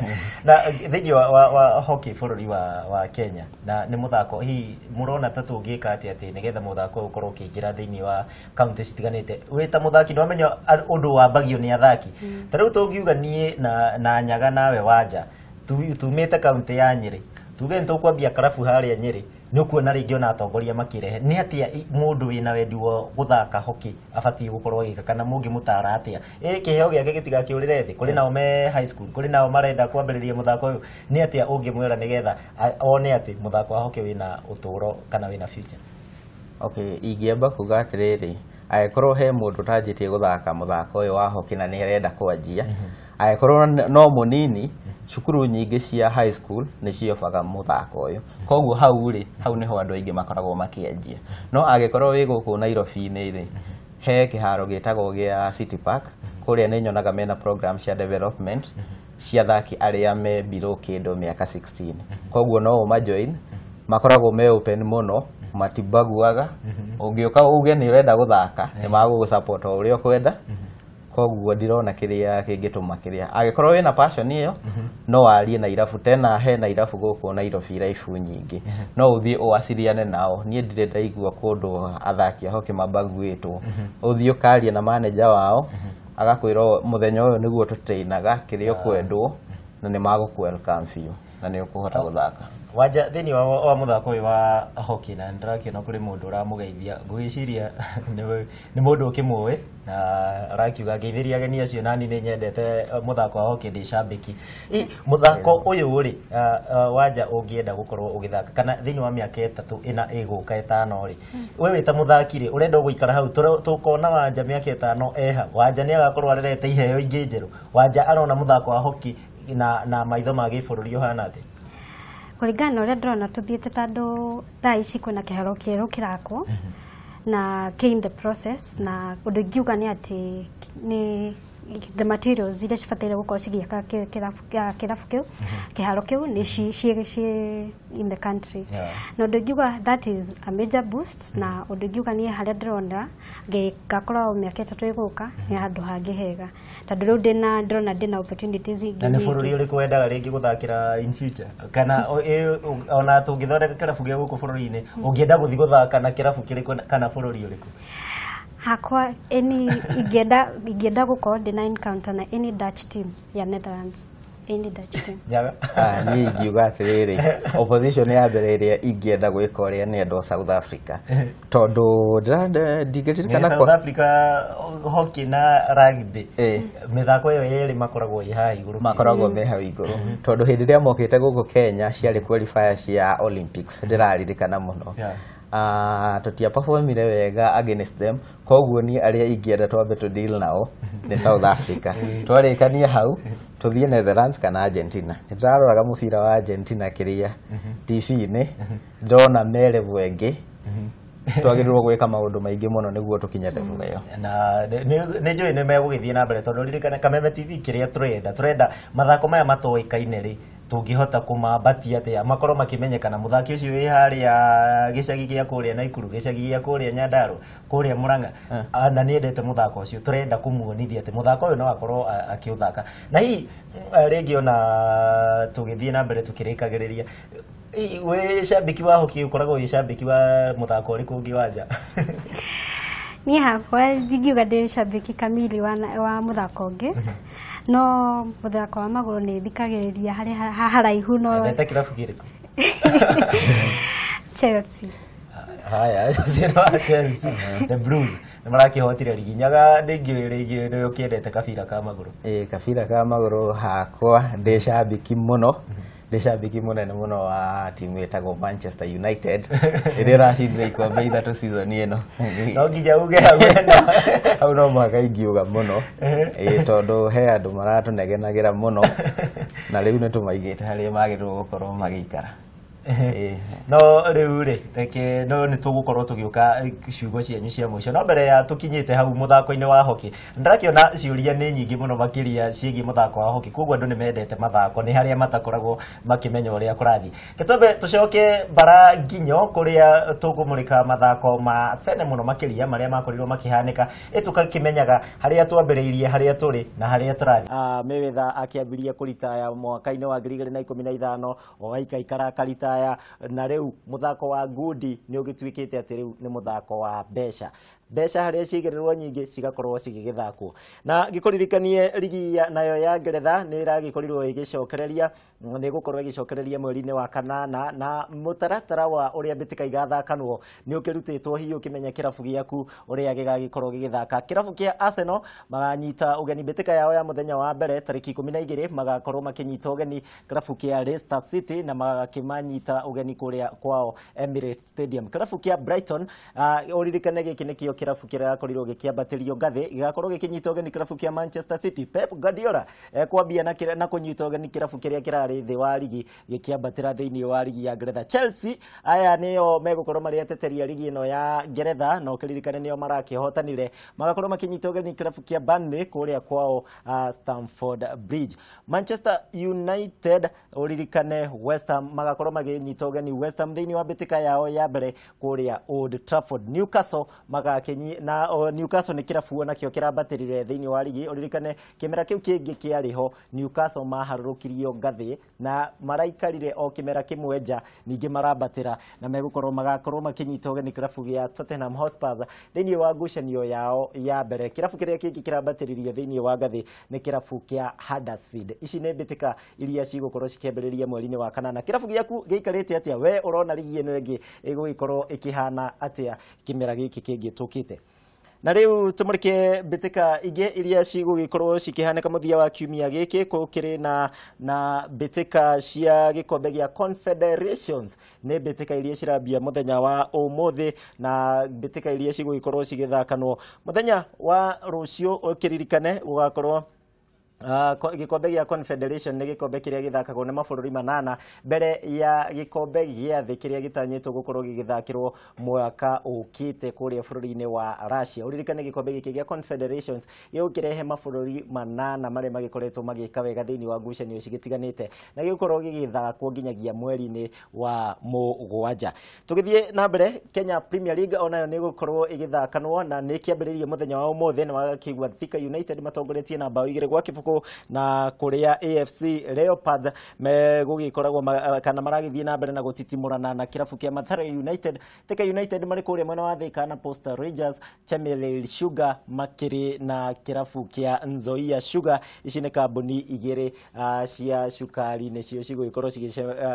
Na thĩinĩ wa hockey bũrũri wa Kenya, na nĩ mũthako hihi mũrona ta tũngĩka atĩa atĩ nĩgetha mũthako ũyũ ũkorwo ũkĩingĩra thĩinĩ wa kaunti citiganĩte? Wĩ ta mũthaki nĩ wamenya ũndũ wambagio nĩ athaki. Ta rĩu tũngiuga niĩ na Nyaga nawe Wanja tumĩte kaunti ya Nyĩrĩ, tuge nĩ tũkwambia karabu harĩa Nyĩrĩ, nĩ ũkuona rĩngĩ ona atongoria makĩrehe. Nĩ atĩa mũndũ wĩna wendi wa gũthaka hockey abatiĩ gũkorwo agĩka, kana mũngĩmũtara atĩa ĩ kĩheo gĩake gĩtigakĩũrĩre thĩ? Kũrĩ nao me high school, kũrĩ nao marenda kwambĩrĩria mũthako ũyũ. Nĩ atĩa ũngĩmwĩra nĩgetha one atĩ mũthako wa hockey wĩna ũtũro kana wĩna future? Okay, ingĩamba kuga atĩrĩrĩ, angĩkorwo he mũndũ ũtanjĩtie gũthaka mũthako ũyũ wa hockey na nĩ arenda kwanjia, angĩkorwo no mũnini, cukuru nyingĩ cia high school nĩ ciobaga mũthako ũyũ, koguo hau rĩ, hau nĩho andũ aingĩ makoragwo makĩanjia. No angĩkorwo wĩ gũkũ Nairobi-inĩ rĩ, he kĩharo gĩtagwo gĩa City Park, kũrĩa nĩ nyonaga mena program cia development cia athaki arĩa me below kĩndũ mĩaka 16, koguo no ũmajoin. Makoragwo me open mũno, matibaguaga. Ũngĩũka uge nĩ ũrenda gũthaka, nĩ magũgũ support o ũrĩa ũkwenda. Koguo ndirona kĩrĩa kĩngĩtũma kĩrĩa, angĩkorwo wĩna passion ĩyo, no warie na irabu. Tena hena irabu gũkũ Nairobi, irabu nyingĩ, no ũthiĩ ũwaciriane nao. Niĩ ndirĩ ndaigua kũndũ athaki a hockey mabaguĩtwo. Ũthiĩ ũkaria na manager wao, agakwĩra mũthenya ũyũ nĩguo tũtrainaga, kĩrĩa ũkwendwo, na nĩ magũkũ welcome biũ na nĩ ũkũhota gũthaka. Wanja, thĩinĩ wa mũthako ũyũ wa hockey, na nĩndĩrakĩona kũrĩ mũndũ ũramũgeithia, ngwĩciria nĩ mũndũ ũkĩmũĩ na arakiuga ngeithĩria ageni acio, nani nĩ nyendete mũthako wa hockey, ndĩ cambĩki. Mũthako ũyũ rĩ, Wanja, ũngĩenda gũkorwo ũgĩthaka kana thĩinĩ wa mĩaka 3 ĩna ĩgũka 5 rĩ, we wĩ ta mũthaki rĩ, ũrenda gũikara hau? Tũkona Wanja mĩaka 5 eha? Wanja nĩ agakorwo arerete iheo ingĩ njerũ? Wanja arona mũthako wa hockey na maitho ma gĩbũrũri ũhana atĩa? Kũringana na ũrĩa ndĩrona tũthiĩte, tondũ thaa ici kwĩna kĩharo kĩerũ kĩrakwo na kĩ in the process, na ũndũ ingiuga nĩ atĩ nĩ the materials iria cibataire gũkorwo cigĩaka kĩrabu kĩu, kĩharo kĩu, nĩ ciĩ in the country. Na ũndũ ingiuga, that is a major boost. Na ũndũ ingiuga niĩ harĩa ndĩrona ngakorwo mĩaka 3 ĩgũka nĩ handũ hangĩ hega, tondũ rĩu ndĩrona ndĩna opportunities ingĩ Na nĩ nyingĩ. Bũrũri ũrĩkũ wendaga rĩngĩ gũthakĩra in future, kana ona tũngĩthondeka kĩrabu gĩa gũkũ bũrũri-inĩ, ũngĩenda gũthiĩ gũthaka na kĩrabu kĩrĩkũ kana bũrũri ũrĩkũ? Hakwa any ingĩenda gũkorwo ndĩna encounter na any Dutch team ya Netherlands. Ĩĩ nĩ Dutch team. Nyaga. Niĩ ingiuga atĩrĩrĩ, opposition ya mbere ĩrĩa ingĩenda gwĩka ũrĩa nĩ andũ a South Africa, tondũ ndingĩririkana South Africa hockey na rugby, mĩthako ĩyo yerĩ makoragwo ĩ haha igũrũ. Makoragwo me hau igũrũ, tondũ hĩndĩ ĩrĩa mokĩte gũkũ Kenya ciarĩ qualifier cia Olympics, ndĩraririkana mũno. Tũtia performire wega against them, koguo niĩ arĩa ingĩenda twambe tũ deal nao nĩ South Africa. Twarĩkania hau, tũthiĩ Netherlands kana Argentina. Nĩndĩraroraga mũbira wa Argentina kĩrĩa TV-inĩ, ndona me level ĩngĩ, twagĩrĩirwo gwĩka maũndũ maingĩ mũno nĩguo tũkinye level ĩyo. Na nĩ njũĩ nĩ megũgĩthiĩ na mbere, tondũ ririkana Kameme TV kĩrĩa tũrenda mathako maya matoĩkaine rĩ, tũngĩhota kũmambatia atĩa makorwo makĩmenyekana. Mũthaki ũcio wĩ harĩa gĩcagi gĩa kũrĩa Naikuru, gĩcagi gĩa kũrĩa Nyandarua, kũrĩa Murang'a, na nĩendete mũthako ũcio, tũrenda kũmuonithia atĩ mũthako ũyũ no akorwo akĩũthaka. Na hihi rĩngĩ ona tũgĩthiĩ na mbere tũkĩrĩkagĩrĩria, wĩ cambĩki wa hockey, ũkoragwo wĩ cambĩki wa mũthako ũrĩkũ ũngĩ wa nja? Niĩ hakwa ndingiuga ndĩ cambĩki kamili wa mũthako ũngĩ, no mũthako wa magũrũ nĩ thikagĩrĩria harĩ haraihu no. Endete kĩrabu kĩrĩkũ? Chelsea. Haya, ũcio nĩ wa Chelsea, the Blues nĩ marakĩhotire rigi. Nyaga, ndingĩũĩ rĩngĩ nĩ ũkĩendete kabira ka magũrũ? Ĩĩ, kabira ka magũrũ hakwa ndĩ cambĩki mũno, ndĩ cambĩki mũnene mũno wa timu ĩtagwo Manchester United, ĩrĩa ĩracindire ikombe 3 season ĩno. No nginya uge hau ĩno. Hau no mũhaka ingiuga mũno. Ĩĩ, tondũ he andũ maratũnegenagĩra mũno, na rĩu nĩ tũmaigĩte harĩa magĩrĩirwo gũkorwo magĩikara. No rĩu rĩ, reke no nĩ tũgũkorwo tũgĩũka ciugo cianyu cia mũico, no mbere ya tũkinyĩte hau mũthako-inĩ wa hockey, ndĩrakĩona ciũria nĩ nyingĩ mũno makĩria ciĩgiĩ mũthako wa hockey, koguo andũ nĩ mendete mathako, nĩ harĩa matakoragwo makĩmenya ũrĩa kũrathiĩ. Gĩtwambe tũcoke bara nginyo kũrĩa tũkũmũrĩka mathako ma tene mũno makĩria marĩa makorirwo makĩhanĩka, ĩ tũgakĩmenyaga harĩa twambĩrĩirie, harĩa tũrĩ na harĩa tũrathiĩ. Mayweather akĩambĩrĩria kũritaya mwaka-inĩ wa 2015, ogaikaikara akaritaya, na rĩu mũthako wa ngundi nĩ ũgĩtuĩkĩte atĩ rĩu nĩ mũthako wa mbeca. Mbeca harĩa ciigĩrĩrwo nyingĩ cigakorwo cigĩgĩthakwo. Na ngĩkũririkanie rigi nayo ya Ngeretha nĩ ĩragĩkorirwo ĩgĩcokereria, nĩ ĩgũkorwo ĩgĩcokereria mweri-inĩ wa kanana, na mũtaratara wa ũrĩa mbĩtĩka igathakanwo nĩ ũkĩrutĩtwo, hihi ũkĩmenya kĩrabu gĩaku ũrĩa gĩgagĩkorwo gĩgĩthaka. Kĩrabu kĩa Arsenal maganyita ũgeni mbĩtĩka yao ya mũthenya wa mbere tarĩki 12, magakorwo makĩnyita ũgeni kĩrabu kĩa Leicester City, na magakĩmanyita ũgeni kũrĩa kwao Emirates Stadium. Kĩrabu kĩa Brighton, ũririkane gĩkĩ nĩkĩo kĩrabu kĩrakorirwo gĩkĩambatĩrio ngathĩ, gĩgakorwo gĩkĩnyita ũgeni kĩrabu kĩa Manchester City. Pep Guardiola ekwambia na kũnyita ũgeni kĩrabu kĩrĩa kĩrarĩ thĩ wa rigi gĩkĩambatĩra thĩinĩ wa rigi ya Ngeretha. Chelsea aya nĩo megũkorwo marĩ ateteria rigi ĩno ya Ngeretha, na ũkĩririkane nĩo marakĩhotanire, magakorwo makĩnyita ũgeni kĩrabu kĩa Burnley kũrĩa kwao Stamford Bridge. Manchester United, ũririkane West Ham, magakorwo magĩnyita ũgeni West Ham thĩinĩ wa mbĩtĩka yao ya mbere kũrĩa Old Trafford. Newcastle magakinyi na Newcastle nĩ kĩrabu onakĩo kĩrambatĩrire thĩinĩ wa rigi, ũririkane kĩmera kĩu kĩngĩ kĩarĩ ho Newcastle maharũrũkirio ngathĩ na maraikarire o kĩmera kĩmwe nja, ningĩ marambatĩra na megũkorwo magakorwo makĩnyita ũgeni kĩrabu gĩa Tottenham Hotspur thĩinĩ wa ngucanio yao ya mbere. Kĩrabu kĩrĩa kĩngĩ kĩrambatĩririo thĩinĩ wa ngathĩ nĩ kĩrabu kĩa Huddersfield. Ici nĩ mbĩtĩka iria cigũkorwo cikĩambĩrĩria mweri-inĩ wa kanana. Kĩrabu gĩaku gĩikarĩte atĩa? We ũrona rigi ĩno ĩngĩ ĩgũgĩkorwo ĩkĩhana atĩa kĩmera gĩkĩ kĩngĩ tũkĩte? Na rĩu tũmũrĩke mbĩtĩka ingĩ iria cigũgĩkorwo cikĩhanĩka mũthia wa kiumia gĩkĩ. Gũkĩrĩ na mbĩtĩka cia gĩkombe gĩa Confederations, nĩ mbĩtĩka iria cirambia mũthenya wa ũmũthĩ, na mbĩtĩka iria cigũgĩkorwo cigĩthakanwo mũthenya wa rũciũ. Ũkĩririkane gũgakorwo gĩkombe gĩa Confederation nĩ gĩkombe kĩrĩa gĩthakagwo nĩ mabũrũri 8 mbere ya gĩkombe gĩa thĩ kĩrĩa gĩtanyĩtwo gũkorwo gĩgĩthakĩrwo mwaka ũkĩte kũrĩa bũrũri-inĩ wa Russia. Ũririkane gĩkombe gĩkĩ gĩa Confederations gĩgũkĩrehe mabũrũri 8 marĩa magĩkoretwo magĩka wega thĩinĩ wa ngucanio cigĩtiganĩte, na gĩgũkorwo gĩgĩthakwo nginyagia mweri-inĩ wa 7. Tũgĩthiĩ na mbere, Kenya Premier League onayo nĩ ĩgũkorwo ĩgĩthakanwo na nĩ ĩkĩambĩrĩirie mũthenya wa ũmũthĩ, na wagakĩigua Thika United matongoretie na bao 2-0. Bũkũ na kũrĩa AFC Leopards megũgĩkoragwo kana maragĩthiĩ na mbere na gũtitimũrana na kĩrabu kĩa Mathare United. Thika United marĩ kũrĩa mwena wa Thika na Posta Rangers, Chemelil Sugar makĩrĩ na kĩrabu kĩa Nzoia Sugar. Ici nĩ kambuni igĩrĩ cia cukari nĩcio cigũgĩkorwo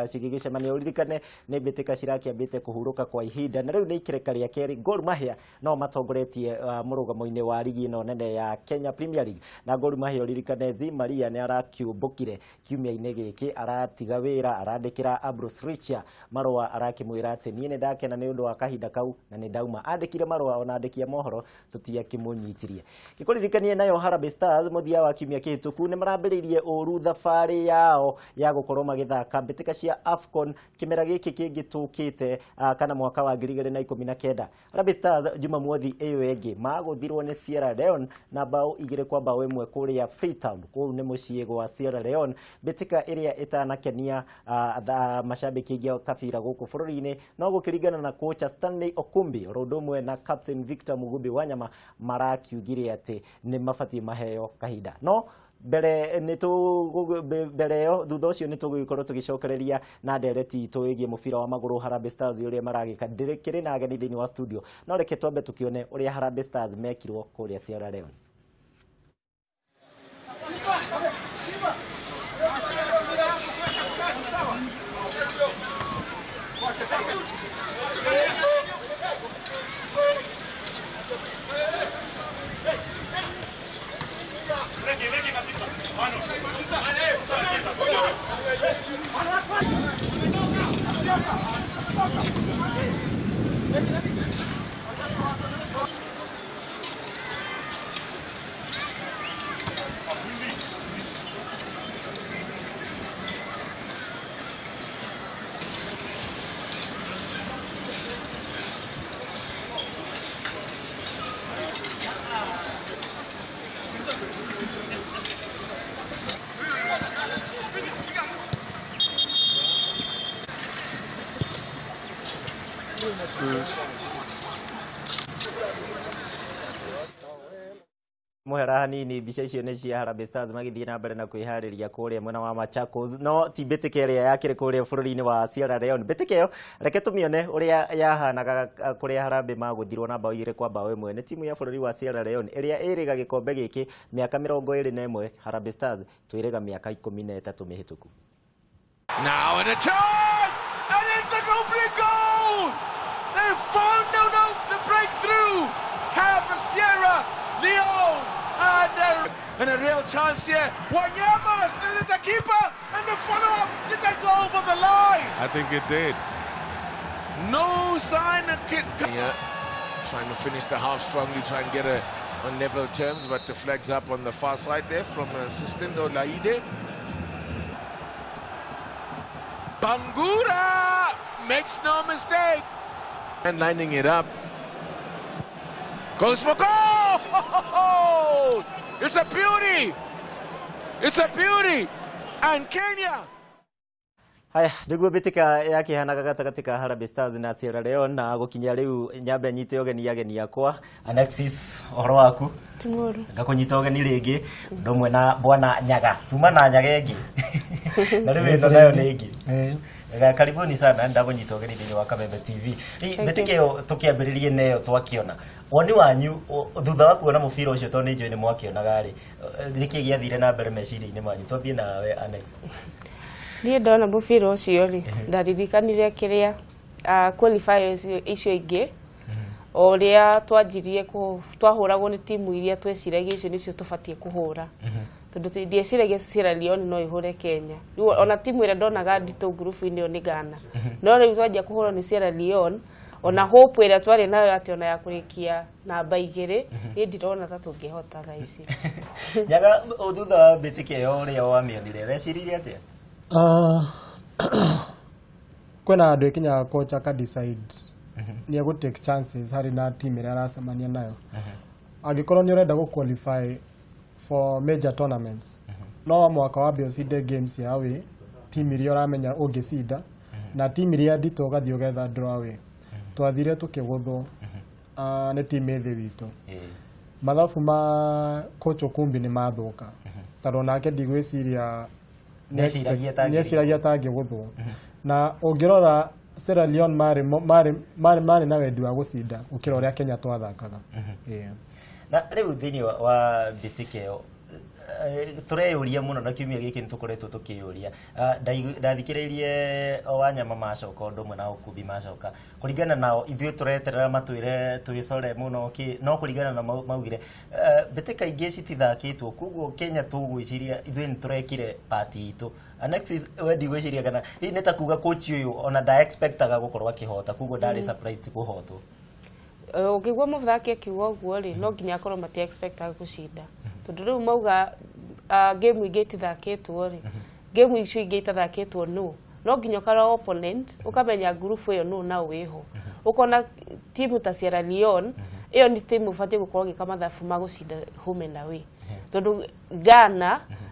cigĩgĩcemania. Ũririkane nĩ mbĩtĩka cirakĩambĩte kũhurũka kwa ihinda na rĩu nĩ ikereka rĩa kerĩ. Gor Mahia no matongoretie mũrũgamo-inĩ wa ligi ĩno nene ya Kenya Premier League, na Gor Mahia ũririkane Zi Maria nĩ arakiũmbũkire kiumia-inĩ gĩkĩ, aratiga wĩra, arandĩkĩra Ambrose Richa marũa arakĩmwĩra atĩ niĩ nĩ ndakena nĩ ũndũ wa kahinda kau na nĩ ndauma. Andĩkire marũa ona andĩki a mohoro tũtiakĩmũnyitirie. Gĩkũririkanie nayo Harambee Stars mũthia wa kiumia kĩhĩtũku nĩ marambĩrĩirie ũru thabarĩ yao ya gũkorwo magĩthaka mbĩtĩka cia AFCON kĩmera gĩkĩ kĩngĩ tũkĩte kana mwaka wa 2019. Harambee Stars Jumamothi ĩyo ĩngĩ magũthirwo nĩ Sierra Leone na bao 2-1 kũrĩa Freetown, kũu nĩ mũciĩ gwa Sierra Leone, mbĩtĩka ĩrĩa ĩtanakenia mashabiki aingĩ a kabira gũkũ bũrũri-inĩ, no gũkĩringana na kocha Stanley Okumbi oro ũndũ ũmwe na captain Victor Mugubi Wanyama marakiugire atĩ nĩ mabatiĩ maheo kahinda. No mbere mbere ĩyo thutha ũcio nĩ tũgũgĩkorwo tũgĩcokereria na ndereti itũ ĩgiĩ mũbira wa magũrũ Harambee Stars ũrĩa maragĩka. Ndĩkĩrĩ na ageni thĩinĩ wa studio, no reke twambe tũkĩone ũrĩa Harambee Stars mekirwo kũrĩa Sierra Leone. Mũhera hanini mbica icio nĩ cia Harambee Stars magĩthiĩ na mbere na kwĩharĩria kũrĩa mwena wa Machakos, no ti mbĩtĩka ĩrĩa yakĩrĩ kũrĩa bũrũri-inĩ wa Sierra Leone. Mbĩtĩka ĩyo reke tũmĩone ũrĩa yahanaga kũrĩa Harambee magũthirwo na bao 2-1 nĩ timu ya bũrũri wa Sierra Leone ĩrĩa ĩrĩga gĩkombe gĩkĩ mĩaka 21. Harambee Stars twĩrĩga mĩaka 13 mĩhĩtũku. Now and a chance, and it's a complete goal. They found no the breakthrough. Have Sierra Leone. And a real chance here. Wanyama still at the keeper, and the follow-up, did that go over the line? I think it did. No sign of kick. Yeah, trying to finish the half strongly, try and get a on level terms, but the flag's up on the far side there from assistant Olaide. Bangura makes no mistake. And lining it up. Goes for goal! It's a beauty! It's a beauty! And Kenya! Haya, nĩguo mbĩtĩka yakĩhanaga gatagatĩ ka Harambee Stars na Sierra Leone, na gũkinya rĩu nyambe nyite ũgeni ageni akwa. Alexis, ũhoro waku? Ti mũru. Ngakũnyita ũgeni rĩngĩ ũndũ ũmwe na bwana Nyaga, tuma na Nyaga ĩngĩ na rĩu ĩno nayo nĩ ĩngĩ. Karibuni sana, ndamũnyita ũgeni thĩinĩ wa Kameme TV. Mbĩtĩka ĩyo tũkĩambĩrĩrie nayo twakĩona woni wanyu thutha wa kuona mũbira ũcio, tondũ nĩ njũĩ nĩ mwakĩonaga rĩ, nĩkĩ gĩathire na mbere meciria-inĩ manyu? Twambie nawe Alex. Niĩ ndona mũbira ũcio rĩ, ndaririkanire kĩrĩa qualifiers icio ingĩ o ũrĩa twanjirie twahũragwo nĩ timu iria tweciragia icio nĩcio tũbatiĩ kũhũra, tondũ ndieciragia Sierra Leone no ĩhũre Kenya. Rĩu ona timu ĩrĩa ndonaga nditũ ngurubu-inĩ ĩyo nĩ Ghana, no rĩu twanjia kũhũrwo nĩ Sierra Leone, ona hope ĩrĩa twarĩ nayo atĩ ona ya kũrĩkia namba 2 niĩ ndirona ta tũngĩhota thaa ici. Nyaga, thutha wa mbĩtĩka ĩyo ũrĩa wamĩonire weciririe atĩa? Kwĩna andũ ĩkinyaga coach aka decide nĩ egũ take chances harĩ na team ĩrĩa aracemania nayo. Angĩkorwo nĩ ũrenda gũ qualify for major tournaments, no mwaka wambe ũcinde games ya away, team iria ũramenya ũngĩcinda, na team iria nditũ ũgathiĩ ũgetha draw away. Twathire tũkĩgũthwo nĩ team ĩ thĩ witũ. Mathabu ma coach Okumbi nĩ mathũka. Tondũ nake ndigwĩciria Nĩeciragia ta nĩeciragia ta angĩgũthwo. Na ũngĩrora Sierra Leone marĩ na wendi wa gũcinda gũkĩra ũrĩa Kenya twathakaga. Yeah. Na rĩu thĩinĩ wa mbĩtĩka ĩyo tũreyũria mũno na kiumia gĩkĩ nĩtũkoretwo tũkĩyũria. Ndathikĩrĩirie Wanyama macoka ũndũ ũmwe na Ũkumbi macoka kũringana nao ithuĩ tũreterera matwĩre twĩcore mũno kĩ no kũringana na maugire mbĩtĩka ingĩ citithakĩtwo koguo Kenya tũgwĩciria ithuĩ nĩtũrekire part itũ. Alexis we ndigwĩciria kana hihi nĩ ta kuga coach ũyũ ona nda expectaga gũkorwo akĩhota koguo ndarĩ surprised kũhotwo. Ũngĩigua mũthaki akiuga ũguo rĩ, no nginya akorwo mati expectaga gũcinda, tondũ rĩu mauga game ingĩ itithakĩtwo rĩ, game icio ingĩ itathakĩtwo no nginya ũkarora opponent, ũkamenya ngurubu ĩyo nũ na wĩho, ũkona timu ta Sierra Leone ĩyo nĩ timu ũbatiĩ gũkorwo ũgĩka mathabu ma gũcinda home and away, tondũ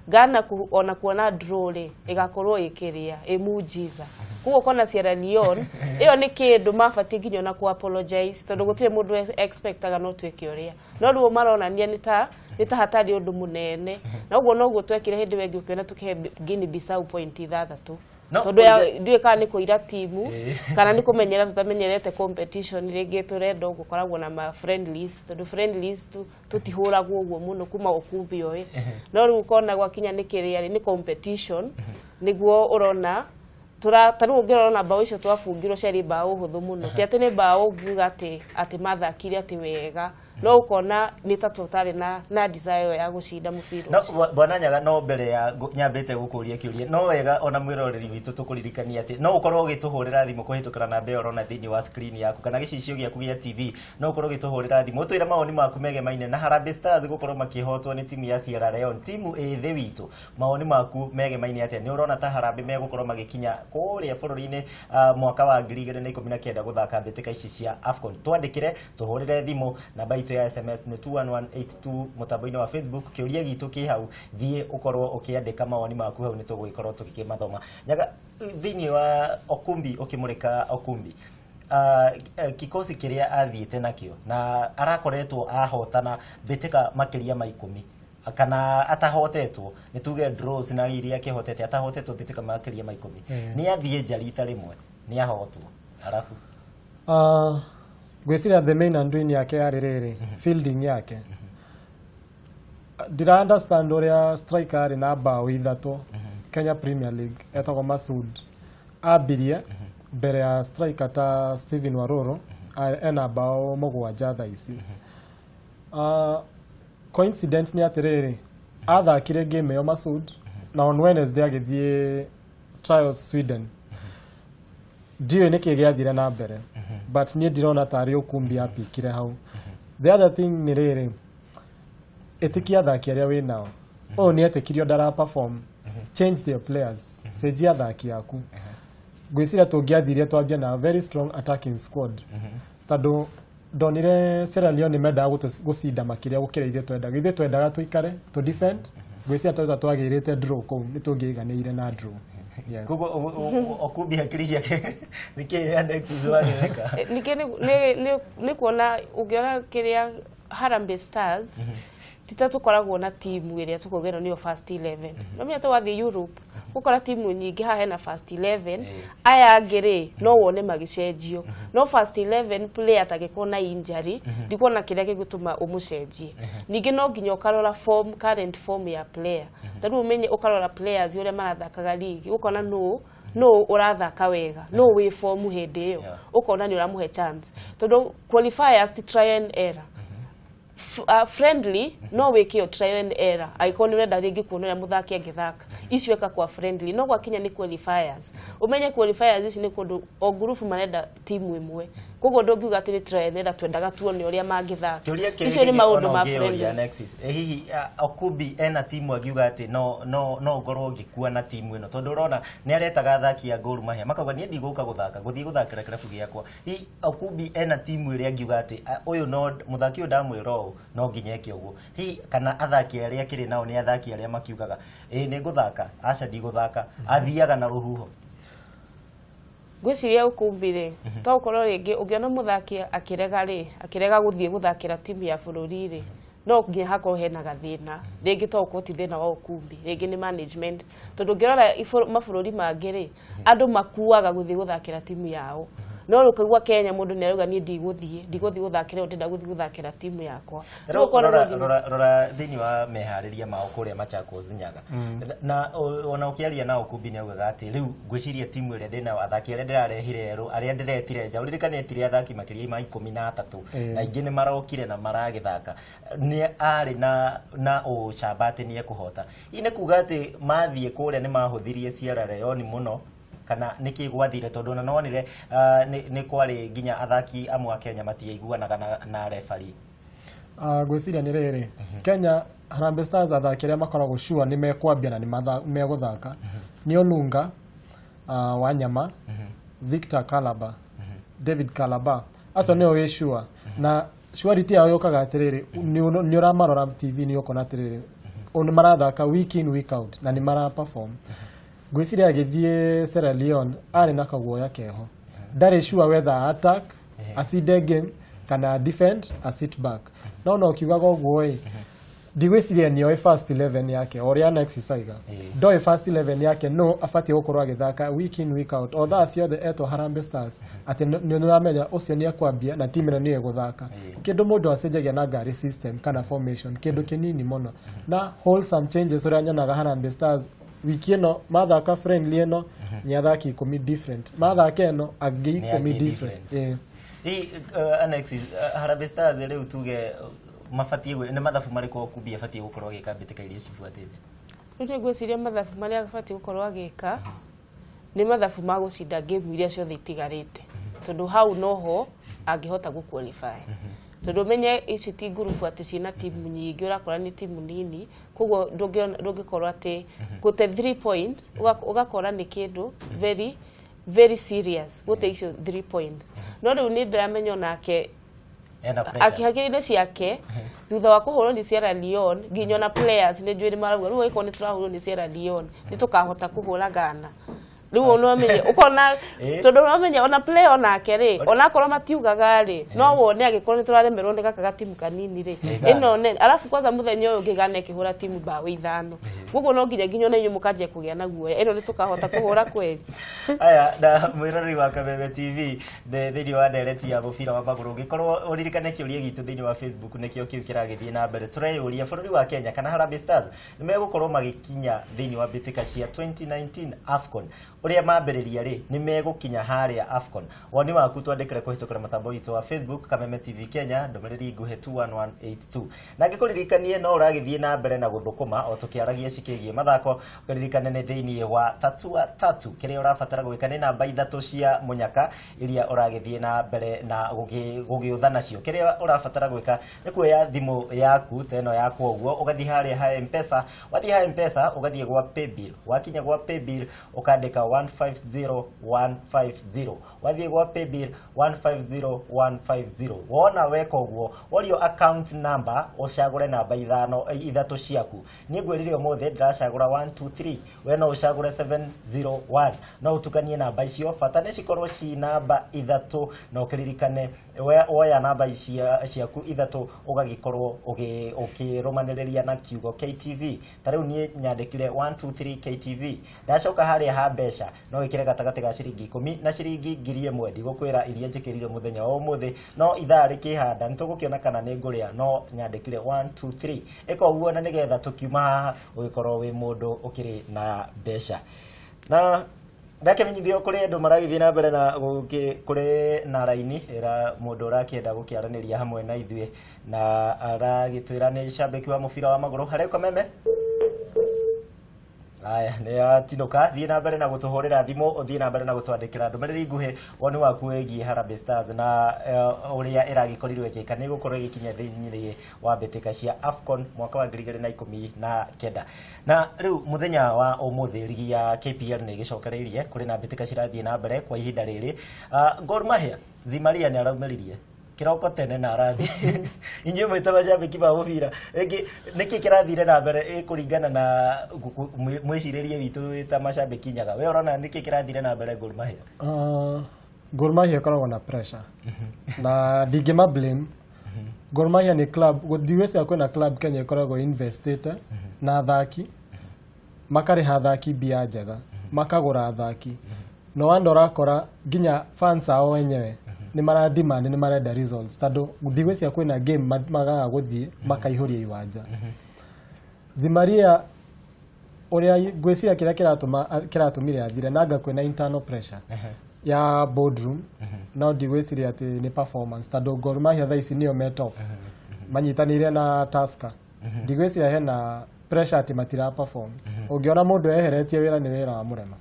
Ghana ona kuona draw rĩ ĩgakorwo ĩkĩrĩa ĩ muujiza. Koguo ũkona Sierra Leone ĩyo nĩ kĩndũ mabatiĩ nginya ona ku apologize, tondũ gũtirĩ mũndũ expectaga no twĩke ũrĩa, no rĩu maronania nĩ ta hatarĩ ũndũ mũnene, na ũguo noguo twekire hĩndĩ ĩyo ĩngĩ ũkĩona tũkĩhe Guinea Bissau point 6, tondũ ndiũĩ kana nĩ kũira timu kana nĩ kũmenyera tũtamenyerete competition rĩngĩ tũrenda ũguo koragwo na ma friendlies, tondũ friendlies tũtihũragwo ũguo mũno kuma ũkumbi ũyũ, no rĩu ũkona gwakinya nĩ kĩrĩa rĩ nĩ competition nĩguo ũrona ta rĩu ũngĩrora mbaũ icio twabungirwo ciarĩ mbaũ hũthũ mũno, ti atĩ nĩ mbaũ ũngiuga atĩ mathakire atĩ wega, no ũkona nĩ ta tũtarĩ na desire ya gũcinda mũbira No ũcio. Bwana Nyaga, no mbere ya nyambĩte gũkũria kĩũria, no wega ona mwĩroreri witũ tũkũririkania atĩ no ũkorwo ũgĩtũhũrĩra thimũ kũhĩtũkĩra namba ĩyo ũrona thĩinĩ wa screen yaku kana gĩcicio gĩaku gĩa TV, no ũkorwo ũgĩtũhũrĩra thimũ ũtwĩre mawoni maku megemaine na Harambee Stars gũkorwo makĩhotwo nĩ timu ya Sierra Leone, timu ĩ thĩ witũ. Mawoni maku megemaine atĩa? Nĩ ũrona ta Harambee megũkorwo magĩkinya kũrĩa bũrũri-inĩ mwaka wa 2019 gũthaka mbĩtĩka ici cia AFCON? Twandĩkĩre, tũhũrĩre thimũ, namba itũ ya SMS nĩ 21182, mũtambo-inĩ wa Facebook kĩũria gitũ kĩ hau, thiĩ ũkorwo ũkĩandĩka mawoni maku hau, nĩ tũgũgĩkorwo tũgĩkĩmathoma. Nyaga, thĩinĩ wa Okumbi, ũkĩmũrĩka Okumbi, kikosi kĩrĩa athiĩte nakĩo na arakoretwo ahotana mbĩtĩka makĩria ma 10 kana atahotetwo, nĩ tuge draws na iria akĩhotete, atahotetwo mbĩtĩka makĩria ma 10, nĩ athiĩ nja rita rĩmwe nĩ ahotwo arabu Ngwĩciria the main undoing yake yarĩ rĩrĩ fielding yake. Ndira understand ũrĩa striker arĩ na mbaũ 3 Kenya Premier League etagwo Masud ambirie mbere ya striker ta Steven Waroro ena mbaũ 7 thaa ici. Coincidence nĩ atĩrĩrĩ, athakire game ĩyo Masud na on Wednesday agĩthiĩ trials Sweden. Ndiũĩ nĩkĩ gĩathire na mbere, but niĩ ndirona tarĩ Ũkumbi apikire hau. The other thing nĩ rĩrĩ, ĩtĩkia athaki arĩa wĩ nao. Ũyũ nĩ etĩkirio ndara perform, change their players, cenjia athaki aku. Ngwĩciria tũngĩathire twambie na very strong attacking squad, tondũ ndonire Sierra Leone mendaga gũcinda makĩria gũkĩra ithuĩ twendaga. Ithuĩ twendaga tũikare tũ defend. Ngwĩciria tondũ twagĩrĩte draw kũu nĩ tũngĩiganĩire na draw. Yes. Koguo Okumbi hakiri ciake nĩkĩ Alexis wagĩreka? Ningĩ nĩ kuona ũngĩona kĩrĩa Harambee Stars ti ta tũkoragwo na timu ĩrĩa tũkauga ĩno nĩyo first 11. No menya twathiĩ Europe gũkora timu nyingĩ haha hena first 11, aya angĩ rĩ no wone magĩcenjio, no first 11 player atangĩkorwo na injury ndikuona kĩrĩa gĩgũtũma ũmũcenjie. Ningĩ no nginya ũkarora form, current form ya player, ta rĩu ũmenye ũkarora players ũrĩa marathakaga league, ũkona nũ ũrathaka wega, nũ wĩ form hĩndĩ ĩyo, ũkona nĩ ũramũhe chance, tondũ qualifiers ti try and error. Friendly no wĩke o try and error angĩkorwo nĩ ũrenda rĩngĩ kuona ũrĩa mũthaki angĩthaka, icio eka kwa friendly, no gwakinya nĩ qualifiers, ũmenye qualifiers ici nĩ kũndũ o ngurubu marenda timu ĩmwe, koguo ndũngiuga atĩ nĩ try and error, twendaga tuone ũrĩa mangĩthaka. Kĩũria kĩrĩa Icio nĩ kĩngĩ maũndũ ona ma ũngĩũria, friendly. Alexis, hihi Okumbi ena timu angiuga atĩ no ngorwo ngĩkua na timu ĩno, tondũ ũrona nĩ aretaga athaki a Gor Mahia makauga niĩ ndigũka gũthaka gũthiĩ gũthakĩra kĩrabu gĩakwa. Hihi Okumbi ena timu ĩrĩa angiuga atĩ ũyũ no mũthaki ũyũ ndamwĩra ũũ no nginya eke ũguo, hihi kana athaki arĩa akĩrĩ nao nĩ athaki arĩa makiugaga ĩĩ nĩ ngũthaka, aca ndigũthaka, athiaga na rũhuho? Ngwĩciria Ũkumbi rĩ, to ũkorwo rĩngĩ ũngĩona mũthaki akĩrega rĩ, akĩrega gũthiĩ gũthakĩra timu ya bũrũri rĩ, No nginya hakorwo hena gathĩna rĩngĩ, to ũkorwo ti thĩna wa ũkumbi, rĩngĩ nĩ management, tondũ ũngĩrora mabũrũri mangĩ rĩ, andũ makuaga gũthiĩ gũthakĩra timu yao, no rĩu ũkaigua Kenya mũndũ nĩ arauga niĩ ndigũthiĩ gũthakĩra ĩyo, ndĩrenda gũthiĩ gũthakĩra timu yakwa. Rĩu ũkona no Rora, nginya- rora thĩinĩ wa meharĩria mao kũrĩa Machakos Nyaga, na ona ũkĩaria na Okumbi nĩ augaga atĩ rĩu ngwĩciria timu ĩrĩa ndĩnayo, athaki arĩa ndĩrarehire erũ, arĩa ndĩretire nja, ũririkane etire athaki makĩria ma 13, na aingĩ nĩ marokire na maragĩthaka, nĩ arĩ na ũcamba atĩ nĩ ekũhota. Hihi nĩ kuga atĩ mathiĩ kũrĩa nĩ mahũthirie Sierra Leone mũno, kana nĩkĩ gwathire? Tondũ ona nonire nĩ kwarĩ nginya athaki amwe a Kenya matiaiguanaga na referee. Ngwĩciria nĩ rĩrĩ, Kenya Harambee Stars athaki arĩa makoragwo sure nĩ mekwambia na nĩ megũthaka nĩ Olunga, Wanyama, Victor Kalaba, David Kalaba, acio nĩo wĩ sure. Na surety yao yũkaga atĩrĩrĩ, nĩ ũramarora TV, nĩ ũkona atĩrĩrĩ, nĩ marathaka week in week out na nĩ mara perform. Ngwĩciria agĩthiĩ Sierra Leone arĩ na kaguoya keho, ndarĩ sure whether attack acinde game kana defend a sit back. No ũkiugaga ũguo ĩ, ndigwĩciria nĩoĩ first 11 yake, o ũrĩa Alexis aiga, ndoĩ first 11 yake, no abatiĩ gũkorwo agĩthaka week in week out, o thaa ciothe etwo Harambee Stars, atĩ nĩ ũramenya ũcio nĩ ekwambia na timu ĩno nĩyo ĩgũthaka. Kĩndũ mũndũ acenjagia na ngari system kana formation, kĩndũ kĩnini mũno na wholesome changes. Ũrĩa nyonaga Harambee Stars wiki ĩno mathaka friendly ĩno nĩ athaki 10 different, mathaka ĩno angĩ Nĩ 10 angĩ different. Ĩĩ. Hihi Alexis, Harambee Stars rĩu tuge mabatiĩ nĩ mathabu marĩkũ Okumbi abatiĩ gũkorwo agĩka mbĩtĩka iria cibuatĩte? Rĩu nĩ ngwĩciria mathabu marĩa abatiĩ gũkorwo agĩka nĩ mathabu ma gũcinda game iria ciothe itigarĩte, tondũ hau noho angĩhota gũ qualify, tondũ ũmenye ici ti ngurubu atĩ ciĩna timu nyingĩ, ũrakora nĩ timu nini, koguo ndũngĩkorwo atĩ gũte 3 points ũgakora nĩ kĩndũ very very serious gũte icio 3 points. No rĩu nĩ ndĩramenya onake Ena pressure. Hakiri-inĩ ciake thutha wa kũhũrwo nĩ Sierra Leone, nginya ona players nĩ njũĩ nĩ marauga rĩu angĩkorwo nĩ tũrahũrwo nĩ Sierra Leone, nĩ tũkahota kũhũra Ghana? Rĩu no amenye ũkona, tondũ no amenye ona player onake rĩ, onakorwo matiugaga rĩ, no wone angĩkorwo nĩ tũraremerwo nĩ gaka gatimu kanini rĩ, Ghana. ĩno nene, arabu kwanza mũthenya ũyũ ũngĩ Ghana ĩkĩhũra timu mbaũ 5, koguo no nginya ona inyuĩ mũkanjia kũgĩa na guoya, ĩno nĩ tũkahota kũhũra kweli? Aya, na mwĩroreri wa Kameme TV thĩinĩ wa ndereti ya mũbira wa magũrũ, ũngĩkorwo ũririkane kĩũria gitũ thĩinĩ wa Facebook nĩkĩo kĩu kĩragĩthiĩ na mbere, tũreyũria bũrũri wa Kenya kana Harambee Stars nĩ megũkorwo magĩkinya thĩinĩ wa mbĩtĩka cia 2019 AFCON. Ũrĩa mambĩrĩria rĩ, nĩ megũkinya harĩa AFCON? Woni waku twandĩkĩre kũhĩtũkĩra mũtambo witũ wa Facebook, Kameme TV Kenya, ndũmĩrĩri nguhĩ 21182. Na ngĩkũririkanie no ũragĩthiĩ na mbere na gũthũkũma o tũkĩaragia cikĩgiĩ mathako, ũririkane nĩ thĩinĩ wa tatua tatu, kĩrĩa ũrabatara gwĩka nĩ namba 3 cia mũnyaka iria ũragĩthiĩ na mbere na gũgĩũtha nacio. Kĩrĩa ũrabatara gwĩka nĩ kuoya thimũ yaku ta ĩno yakwa ũguo, ũgathiĩ harĩa ha Mpesa, wathiĩ ha Mpesa ũgathiĩ gwa paybill, wakinya gwa paybill ũkandĩka 150150, wathiĩ gwa paybill 150150, wona weka ũguo worio account number, ũcagũre namba 5 3 ciaku. Niĩ ngwĩrire ũmũthĩ ndĩracagũra 123, we no ũcagũre 701, no ũtukanie namba icio, bata nĩ cikorwo ci namba 3. Na ũkĩririkane woya namba ici ciaku 3 ũgagĩkorwo ũkĩrũmanĩrĩria na kiugo KTV. Ta rĩu niĩ nyandĩkire 123 KTV. Ndacoka harĩa ha mbeca no wĩkĩre gatagatĩ ga ciringi 10 na ciringi 1000. Ndigũkwĩra iria njĩkĩrire mũthenya wa ũmũthĩ, no ithaa rĩkĩhanda nĩ tũgũkĩona kana nĩ ngũrĩa, no nyandĩkire 123. Ĩka ũguo na nĩgetha tũkiuma haha ũgĩkorwo wĩ mũndũ ũkĩrĩ na mbeca. Na ndakĩmenyithio kũrĩ andũ maragĩthiĩ na mbere na kũrĩ na raini ĩra mũndũ ũrakĩenda gũkĩaranĩria hamwe na ithuĩ na aragĩtwĩra nĩ cambĩki wa mũbira wa magũrũ harĩ Kameme. Aya, nĩ atinũka. Thiĩ na mbere na gũtũhũrĩra thimũ, ũthiĩ na mbere na gũtwandĩkĩra ndũmĩrĩri nguhĩ, woni waku wĩgiĩ Harambee Stars na ũrĩa ĩragĩkorirwo ĩgĩka nĩ ĩgũkorwo ĩgĩkinya thĩinĩ wa mbĩtĩka cia AFCON mwaka wa 2019. Na rĩu mũthenya wa ũmũthĩ rigi ya KPL nĩ ĩgĩcokereirie, kũrĩ na mbĩtĩka cirathiĩ na mbere kwa ihinda rĩrĩ. Gor Mahia, Zimaria nĩ araumĩririe kĩroko tene na arathiĩ. Inyuĩ mwĩ ta macambĩki ma mũbira rĩngĩ, nĩkĩ kĩrathire na mbere kũringana na mwĩcirĩrie witũ wĩ ta macambĩki? Nyaga, we ũrona nĩkĩ kĩrathire na mbere Gor Mahia? Gor Mahia ĩkoragwo na pressure na ndingĩma blame. Gor Mahia nĩ club ndigwĩciria kwĩna club Kenya ĩkoragwo investĩte na athaki, makarĩha athaki mbia njega, makagũra athaki, no wanda ũrakora nginya fans ao wenyewe nĩ mara demand, nĩ marenda results, tondũ ndigwĩciria kwĩna game magaga gũthiĩ makaihũria iwanja. Zimaria ũrĩa ngwĩciria kĩrĩa kĩratũmire athire nanga kwĩna internal pressure ya boardroom, no ndigwĩciria atĩ nĩ performance, tondũ Gor Mahia thaa ici nĩo me top, manyitanĩire na Tusker. Ndigwĩciria hena pressure atĩ matira perform. Ũngĩona mũndũ eheretie wĩra, nĩ wĩra wa mũrema.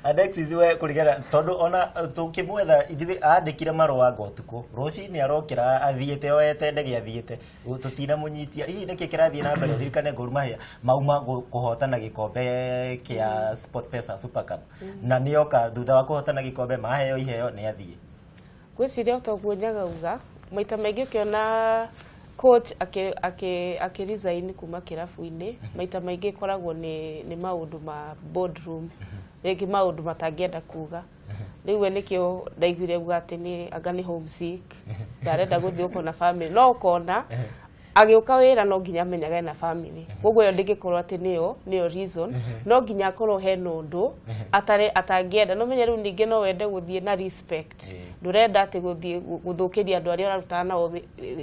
Alexis, we kũringana tondũ ona tũkĩmwetha ithuĩ andĩkire marũa ngo ũtukũ, rũcinĩ arokĩra athiĩte oete ndege athiĩte, tũtinamũnyitia. Hihi nĩkĩ kĩrathiĩ na mbere? Ririkane Gor Mahia mauma kũhotana gĩkombe kĩa SportPesa Super Cup, na nĩoka thutha wa kũhotana gĩkombe maheo iheo nĩ athiĩ. Ngwĩciria o toguo Nyagauga, maita maingĩ ũkĩona coach akĩ resign kuma kĩrabu-inĩ, maita maingĩ ĩkoragwo nĩ maũndũ ma boardroom, rĩngĩ maũndũ matangĩenda kuga. Rĩu we nĩkĩo ndaiguire uga atĩ nĩ anga nĩ homesick, ndarenda gũthiĩ gũkorwo na family, no ũkona agĩũka wĩra no nginya amenyage ena family, koguo ĩyo ndĩngĩkorwo atĩ nĩyo reason. No nginya akorwo hena ũndũ atare atangĩenda. No menye rĩu ningĩ no wende gũthiĩ na respect, ndũrenda atĩ gũthiĩ gũthũkĩria andũ arĩa ũrarutana nao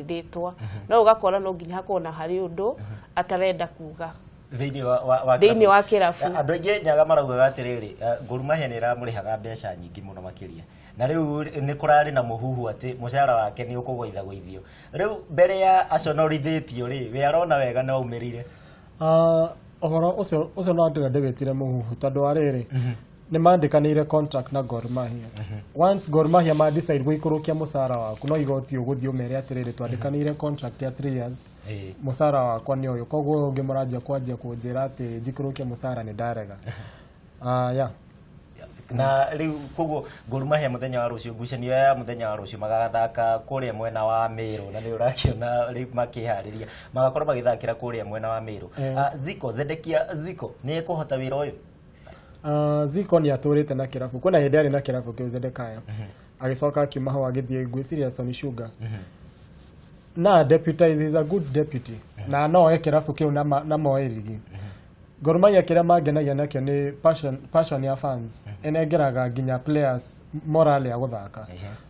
rĩtwa, no ũgakora no nginya hakorwo na harĩ ũndũ atarenda kuga thĩinĩ wa thĩinĩ kĩrabu. Wa kĩrabu. Andũ aingĩ Nyaga maraugaga atĩrĩrĩ, Gor Mahia nĩ ĩramũrĩhaga mbeca nyingĩ mũno makĩria, na rĩu nĩ kũrarĩ na mũhuhu atĩ mũcara wake nĩ ũkũgũithagũithio. Rĩu mbere ya aconorithĩtio rĩ, we arona wega no aumĩrire? Ũhoro ũcio no ndĩrenda ndĩwĩtire mũhuhu, tondũ wa rĩrĩ, nĩ mandĩkanĩire contract na Gor Mahia. Once Gor Mahia ma decide gũikũrũkia mũcara waku, no igoti ũgũthiĩ ũmere atĩrĩrĩ, twandĩkanĩire contract ya 3 years, mũcara wakwa nĩ ũyũ, koguo ũyũ ũngĩ mũranjia kwanjia kũnjĩra atĩ njikũrũkie mũcara, nĩ ndarega. Yeah. Na rĩu koguo Gor Mahia mũthenya wa rũciũ, ngucanio ya mũthenya wa rũciũ magathaka kũrĩa mwena wa Meru, na nĩ ũrakĩona rĩu makĩharĩria magakorwo magĩthakĩra kũrĩa mwena wa Meru. Ziko Zedekia Ziko nĩ ekũhota wĩra ũyũ? Ziko nĩ atũrĩte na kĩrabu, kwĩna hĩndĩ arĩ na kĩrabu kĩu Zedekaya, agĩcoka akiuma hau agĩthiĩ ngwĩciria Sony Sugar na deputize. Is a good deputy na no oe kĩrabu kĩu na moe rigi. Gor Mahia kĩrĩa mangenagia nakĩo nĩ passion ya fans, ĩnengeraga nginya players morale ya gũthaka.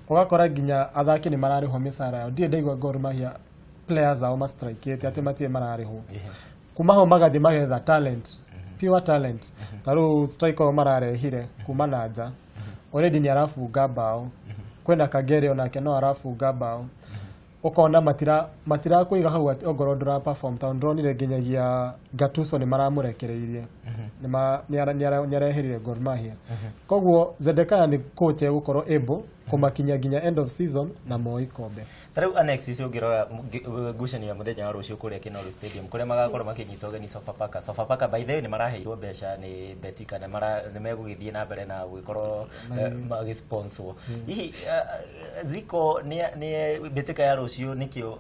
Ũgakora nginya athaki nĩ mararĩhwo mĩcara yao. Ndirĩ ndaigua Gor Mahia players ao mastrikĩte atĩ matirĩ mararĩhwo. Kuma hau magathiĩ magetha talent, pure talent. Ta rĩu striker ũyũ mararehire kuma na nja already nĩ arabunga bao. Kwĩna Kagere, onake no arabunga bao. Ũkona matirakũiga hau atĩ ongorwo ndũra perform, tondũ ndĩronire nginyagia Gattuso nĩ maramũrekereirie, nĩ areherire Gor Mahia. Koguo Zedekaya nĩ coach egũkorwo able kũmakinyia nginya end of season na moe ikombe. Ta rĩu Annex icio ũngĩrora ngucanio ya mũthenya wa rũciũ kũrĩa Kinoru Stadium, kũrĩa magakorwo makĩnyita ũgeni Sofapaka. Sofapaka, by the way, nĩ maraheirwo mbeca nĩ Betika, nĩ megũgĩthiĩ na mbere na gũgĩkorwo magĩsponsor. Hihi Ziko nĩ mbĩtĩka ya rũciũ nĩkĩo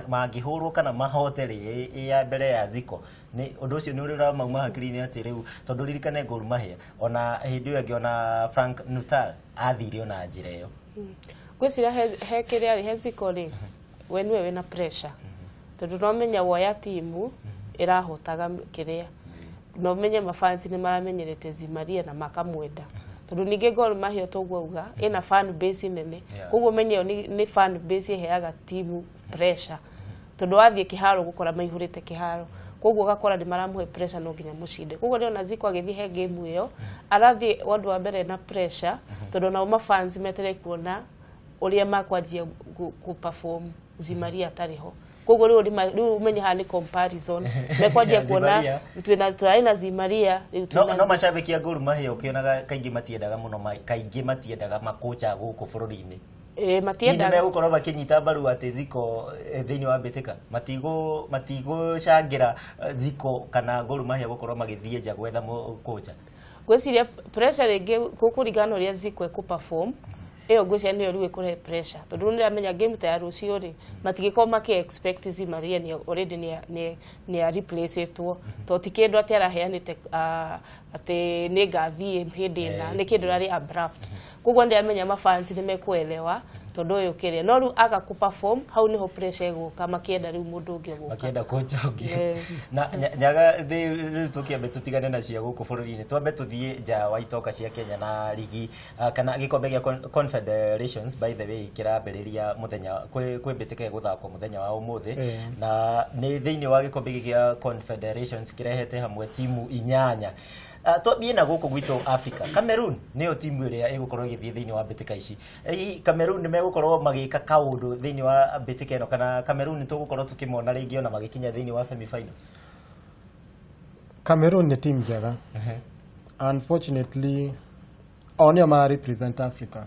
mangĩhũrwo kana mahote rĩ ĩ ya mbere ya Ziko, nĩ ũndũ ũcio nĩ ũrĩa ũramauma hakiri-inĩ atĩ rĩu, tondũ ririkane Gor Mahia ona hĩndĩ ĩyo ĩngĩ ona Frank Nutal athire ona njĩra ĩyo. Ngwĩciria he kĩrĩa rĩ, he Ziko rĩ, we nĩwe wĩna pressure, tondũ no menya woya timu ĩrahotaga kĩrĩa, no menye mafans nĩ maramenyerete Zimaria na makamwenda, tondũ ningĩ Gor Mahia toguo auga ĩna fan base nene. Koguo menye ĩyo nĩ fan base ĩheaga timu pressure, tondũ wathiĩ kĩharo gũkora maihũrĩte kĩharo, koguo ũgakora nĩ maramũhe pressure no nginya mũcinde. Koguo ndĩrona Ziko agĩthiĩ he game ĩyo, arathiĩ ũndũ wa mbere na pressure, tondũ nao mafans metereire kuona ũrĩa makwanjia kũ perform Zimaria atarĩ ho. Koguo rĩu rĩu ũmenye haha nĩ comparison mekwanjia kuona. Zimaria. Twĩna tũrarĩ na Zimaria, rĩu No, twĩna no macambĩki a Gor Mahia ũkĩonaga kaingĩ matiendaga mũno kaingĩ matiendaga makocha gũkũ bũrũri-inĩ. Ĩ, Hihi matiendaga. Nĩmegũkorwo makĩnyita mbaru atĩ Ziko thĩinĩ wa mbĩtĩka matigũcangĩra Ziko kana Gor Mahia gũkorwo magĩthiĩ nja gwetha kocha? Ngwĩciria pressure rĩngĩ gũkũringana na ũrĩa Ziko ekũ perform, ĩyo ngwĩciria nĩyo rĩu ĩkũrehe pressure, tondũ rĩu nĩramenya game ta ya rũciũ rĩ, matingĩkorwo makĩ expect Zimaria nĩ already nĩ replaceĩtwo, to ti kĩndũ atĩ araheanĩte atĩ nĩ ngathiĩ hĩndĩ ĩna, nĩ kĩndũ rarĩ abrupt. Koguo ndĩramenya mafans nĩ mekuelewa. Tondu uyu kiria no riu aga ku perform hau niho pressure iguka makienda riu mundu ungi uguka makienda coach ungi. Eh. Na nyaga riu tukiambe tutigane na cia guku bũrũri-inĩ, twambe tuthiĩ nja wa itoka cia Kenya na ligi kana gĩkombe gĩa Confederations, by the way, kĩrambĩrĩria mũthenya kwĩ mbĩtĩka ĩgũthakwo mũthenya wa ũmũthĩ. Na nĩ thĩinĩ wa gĩkombe gĩkĩ gĩa Confederations kĩrehete hamwe timu 8. Twambie na gũkũ gwitũ Africa. Cameroon nĩyo timu ĩrĩa ĩgũkorwo ĩgĩthiĩ thĩinĩ wa mbĩtĩka ici. Hihi Cameroon nĩ megũkorwo magĩka kaũndũ thĩinĩ wa mbĩtĩka ĩno, kana Cameroon nĩ tũgũkorwo tũkĩmona rĩngĩ ona magĩkinya thĩinĩ wa semi-finals? Cameroon nĩ team njega. Unfortunately, o nĩo ma represent Africa.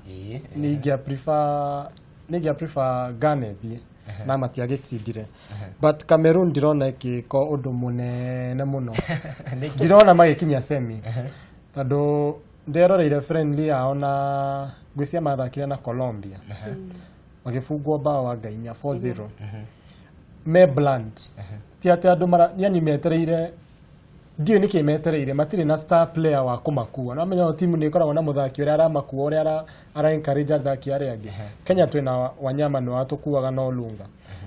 Ningĩa prefer Ghana ĩthiĩ na matiagĩcindire, but Cameroon ndirona ĩgĩka ũndũ mũnene mũno. Ndirona magĩkinya semi tondũ nderoreire friendly yao na ngwĩciria mathakire na Colombia, magĩbungwo bao wa ngainya 4-0. Me bland, ti atĩ andũ mara yani metereire, ndiũĩ nĩkĩ metereire. Matirĩ na star player wa kũmakua. No menya timu nĩ ĩkoragwo na mũthaki ũrĩa aramakua, ũrĩa ara encourage athaki arĩa angĩ. Kenya twĩna Wanyama, nĩ watũkuaga na Olunga.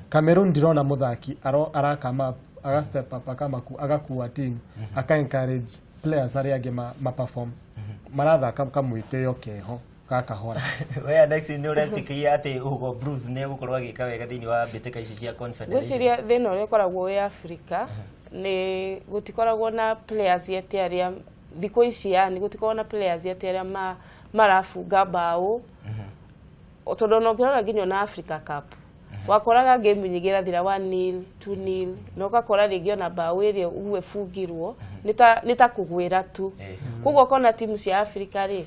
Cameroon ndirona mũthaki arakama up, aga step up, agakua team, aka encourage players arĩa angĩ ma perform. Marathaka kamwĩtĩo keho ga kahora. We next nĩ ũretĩkia atĩ Hugo Bruce nĩ egũkorwo agĩka wega thĩinĩ wa mbĩtĩka ici cia Confederation? Ngwĩciria thĩna ũrĩa ũkoragwo wĩ Africa nĩ gũtikoragwo na players yet arĩa thikũ ici, yani gũtikoragwo na players yet arĩa marabunga mbaũ, tondũ ona ũngĩrora nginya ona Africa Cup wakoraga game nyingĩ irathira 1-0, 2-0, na ũgakora rĩngĩ ona mbaũ ĩrĩa ũguo ĩbungirwo nĩ ta kũgwĩra tu. Koguo ũkona timu cia Africa rĩ,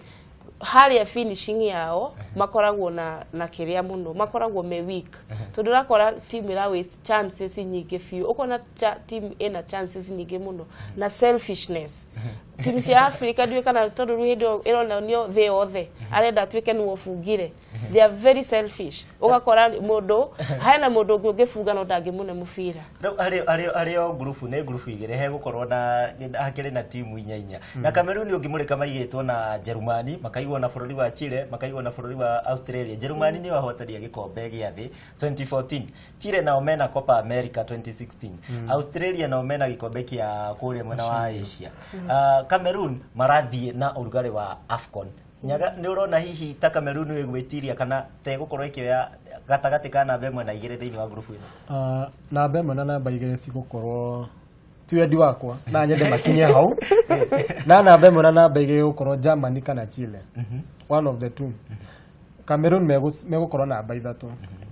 harĩa finishing yao makoragwo na kĩrĩa mũno makoragwo me weak, tondũ ũrakora team ĩra waste chances nyingĩ biũ. Ũkona team ĩna chances nyingĩ mũno na selfishness. Timu cia Africa ndiũĩ kana tondũ rĩu hĩndĩ ĩyo ĩronanio thĩ yothe arenda atuĩke nĩwe ũbungire. They are very selfish. Ũgakora mũndũ hena mũndũ ũngĩ ũngĩbunga no ndangĩmũne mũbira. Rĩu harĩ o ngurubu, nĩ ngurubu igĩrĩ hegũkorwo na hakĩrĩ na timu inya inya, na Cameroon ũngĩmũrĩka maigĩtwo na Jerumani, makaigwo na bũrũri wa Chile, makaigwo na bũrũri wa Australia. Jerumani nĩyo ahotani a gĩkombe gĩa thĩ 2014, Chile nao mena Copa America 2016, Australia nao mena gĩkombe kĩa kũrĩa mwena wa Asia. Cameroon marathiĩ na ũrugarĩ wa AFCON. Nyaga, nĩ ũrona hihi ta Cameroon ĩgwĩtiria kana ta ĩgũkorwo ĩkĩoya gatagatĩ ka namba 1 na 2 thĩinĩ wa ngurubu ĩno? Namba 1 na namba 2 cigũkorwo ti wendi wakwa na nyende makinye hau, na namba 1 na namba 2 gũkorwo Germany kana Chile, one of the two. Cameroon megũkorwo namba 3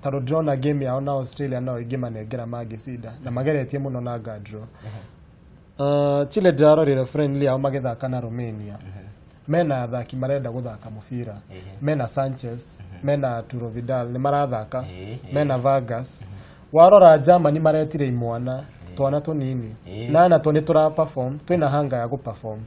tondũ ndĩrona game yao na Australia no ĩngĩmanengera mangĩcinda na mageretie mũno na Gadro. Chile ndĩrarorire friendly yao magĩthaka na Romania. Mena athaki marenda gũthaka mũbira, mena Sanchez, mena Arturo Vidal nĩ marathaka, mena Vargas. Warora Germany maretire imwana twana tũnini na natwo nĩ tũra perform, twĩna hanga ya gũ perform.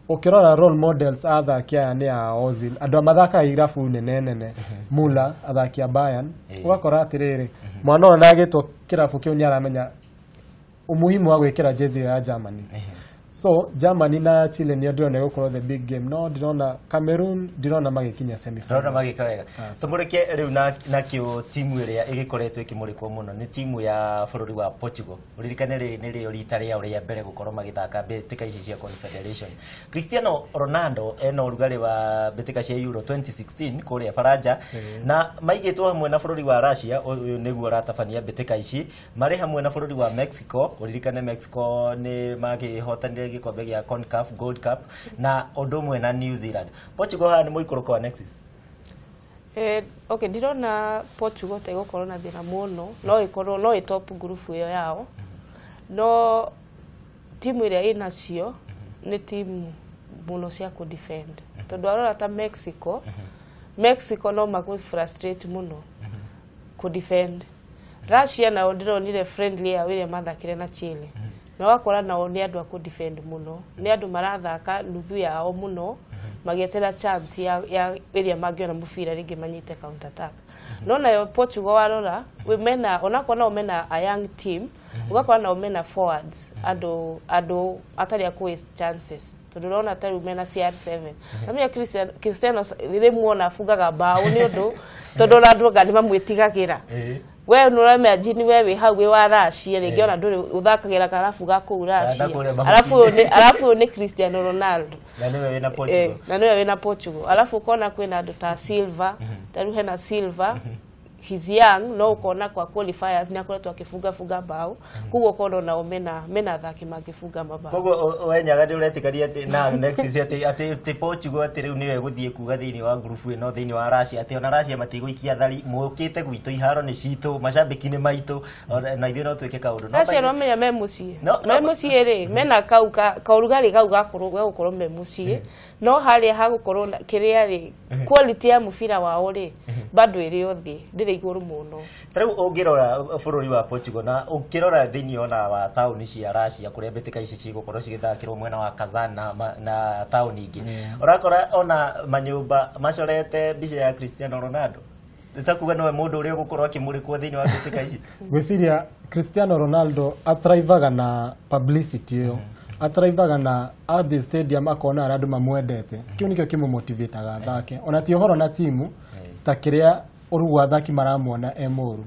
Ũkĩrora role models a athaki aya nĩ a Ozil, andũ a mathakaga irabu nene nene, Muller, athaki a Bayern. Ũgakora atĩrĩrĩ, mwana ũyũ nagĩtwo kĩrabu kĩu nĩ aramenya umuhimu wa gwĩkĩra jezi ĩyo ya Germany. So Germany na Chile nĩo ndĩrona ĩgũkorwo the big game, no ndĩrona Cameroon, ndĩrona magĩkinya semi Ndĩrona final. Magĩka wega. Tũmũrĩke rĩu na kĩo timu ĩrĩa ĩgĩkoretwo ĩkĩmũrĩkwo mũno nĩ timu ya bũrũri wa Portugal. Ũririkane rĩrĩ nĩ rĩo rita rĩao rĩa mbere gũkorwo magĩthaka mbĩtĩka ici cia Confederation. Cristiano Ronaldo ena ũrugarĩ wa mbĩtĩka cia Euro 2016 kũrĩa Faranja, na maigĩtwo hamwe na bũrũri wa Russia, ũyũ nĩguo ũratabania mbĩtĩka ici, marĩ hamwe na bũrũri wa Mexico. Ũririkane Mexico nĩ makĩhotanire gĩkombe gĩa CONCACAF Gold Cup, na ũndũ ũmwe na New Zealand. Portugal haha nĩ mũikũrũko wa Nexus. Okay, ndirona Portugal ta ĩgũkorwo na thĩna mũno, no ĩkorwo no ĩtop ngurubu ĩyo yao, no timu ĩrĩa ĩnacio nĩ timu mũno cia kũ defend, tondũ arora ta Mexico, Mexico no makũ frustrate mũno kũ defend. Russia nao ndĩronire friendly yao ĩrĩa mathakire na Chile, na wakora nao nĩ andũ a kũ defend mũno, nĩ andũ marathaka nuthu yao mũno magĩetera chance ya ĩrĩa mangĩona mũbira rĩngĩ manyite counter attack. No nayo Portugal warora we mena onakorwo nao mena a young team, ũgakora nao mena forwards andũ atarĩ a kũ waste chances, Tondũ ũrona ta rĩu mena CR7. Namenya Cristiano rĩmwe ona abungaga mbaũ nĩ ũndũ tondũ ona andũ anga nĩ mamwĩtigagĩra. We nĩ ũremagine we wĩ hau wĩ wa Russia rĩngĩ ona ndũrĩ ũthakagĩra karabu ga kũu Russia. Arabu ũyũ nĩ Cristiano Ronaldo. Na nĩwe wĩna Portugal. Na nĩwe wĩna Portugal. Arabu ũkona kwĩna andũ ta Silva, ta rĩu hena Silva. He's young, no ukona kwa qualifiers ni akoretwo akifunga funga bao. Koguo ukona nao mena athaki mangĩbunga mabao. Koguo we Nyaga nĩ ũretĩkania atĩ na Alexis atĩ ti Portugal atĩ rĩu nĩwe gũthiĩ kuga thĩinĩ wa ngurubu ĩno thĩinĩ wa Russia atĩ ona Russia matigũikia thari mũkĩte gwitũ iharo nĩ citũ macambĩki nĩ maitũ na ithuĩ no twĩke kaũndũ. Russia no menya me mũciĩ. Me mũciĩ rĩ mena kau kaũrugarĩ kau gagũkorwo me mũciĩ no harĩa hagũkorwo kĩrĩa rĩ quality ya mũbira wao rĩ bado ĩrĩ o thĩ ndĩrĩ igũrũ mũno. Ta rĩu ũngĩrora bũrũri wa Portugal na ũkĩrora thĩinĩ ona wa taũni cia Russia kũrĩa mbĩtĩka ici cigũkorwo cigĩthakĩrwo mwena wa Kazan na taũni ingĩ ũrakora ona manyũmba macorete mbica ya Cristiano Ronaldo nĩtakuga nowe mũndũ ũrĩa ũgũkorwo akĩmũrĩkwo thĩinĩ wa mbĩtĩka ici. Ngwĩciria Cristiano Ronaldo atraivaga na publicity ĩyo atraivaga na athiĩ stadium akona arĩa andũ mamwendete kĩu nĩkĩo kĩmũmotivataga athake ona ti ũhoro na timu ta kĩrĩa ũrugu athaki maramuona e mũru.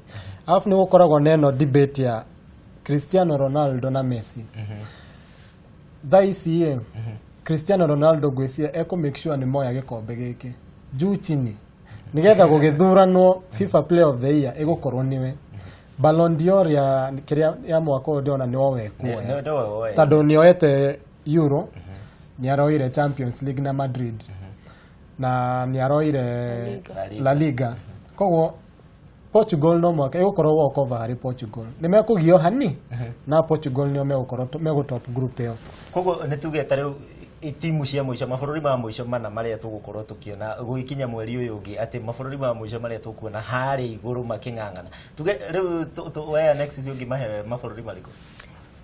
Alafu nĩ gũkoragwo na ĩno debate ya Cristiano Ronaldo na Messi. Thaa ici ĩ Cristiano Ronaldo ngwĩciria ekũ make sure nĩ moya gĩkombe gĩkĩ juu chini nĩgetha gũgĩthuranwo FIFA Player of the Year ĩgũkorwo nĩwe. Ballon d'Or ya kĩrĩa ya mwaka ũyũ ndĩrona nĩwe wekuoya tondũ nĩoete Euro, nĩaroire Champions League na Madrid na nĩaroire La Liga. Koguo Portugal no mwaka ĩgũkorwo walkover harĩ Portugal. Nĩ mekũgio hani na Portugal nĩo megũkorwo megũ top group ĩyo. Koguo nĩ tuge ta rĩu timu cia mũico mabũrũri ma mũico mana marĩa tũgũkorwo tũkĩona gũgĩkinya mweri ũyũ ũngĩ atĩ mabũrũri ma mũico marĩa tũkuona harĩa igũrũ makĩng'ang'ana. Tuge rĩu we Alexis ũngĩmahe mabũrũri marĩkũ?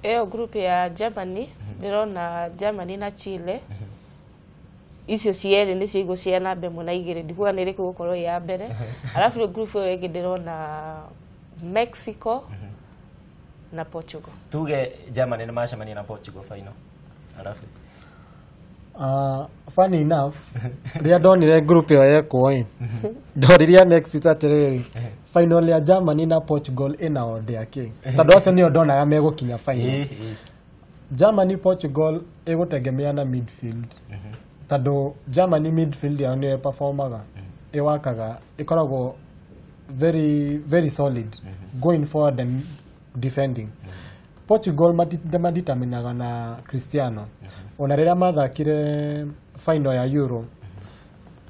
Ĩyo group ya Germany ndĩrona Germany na Chile icio cierĩ nĩcio igũcia namba ĩmwe na igĩrĩ ndikuga nĩ ĩrĩkũ ĩgũkorwo ĩ ya mbere. Alafu rĩu group ĩyo ĩngĩ ndĩrona Mexico na Portugal. Tuge Germany nĩ macemania na Portugal final. Alafu funny enough rĩrĩa ndonire group ĩyo yekwo ĩ ndoririe Alexis atĩrĩrĩ final ya Germany na Portugal ĩna odd ya kĩ tondũ acio nĩo ndonaga megũkinya final. Germany Portugal ĩgũtegemea na midfield tondũ Germany midfield yao nĩyo ĩperformaga ĩwakaga ĩkoragwo very very solid going forward and defending. Portugal maditaminaga na Cristiano ona rĩrĩa mathakire final ya Euro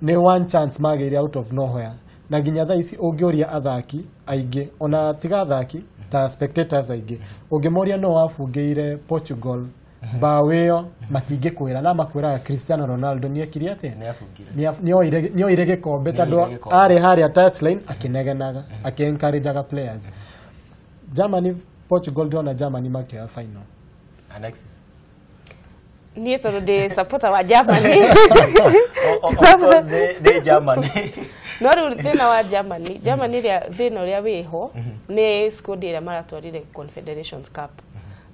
nĩ one chance magĩire out of nowhere na nginya thaa ici ũngĩũria athaki aingĩ ona tiga athaki ta spectators aingĩ ũngĩmoria no wabungĩire Portugal bao ĩyo matingĩkwĩra na makwĩraga Cristiano Ronaldo nĩekire atĩa nĩoire gĩkombe tondũ arĩ harĩa touchline akĩnegenaga akĩ-encourageaga players. Germany Portugal ndĩrona Germany makĩoya final. Alexis niĩ tondũ ndĩ supporter wa Germany. Of course they Germany. No rĩu thĩna wa Germany ĩrĩa thĩna ũrĩa wĩho nĩ squad ĩrĩa maratwarire Confederations Cup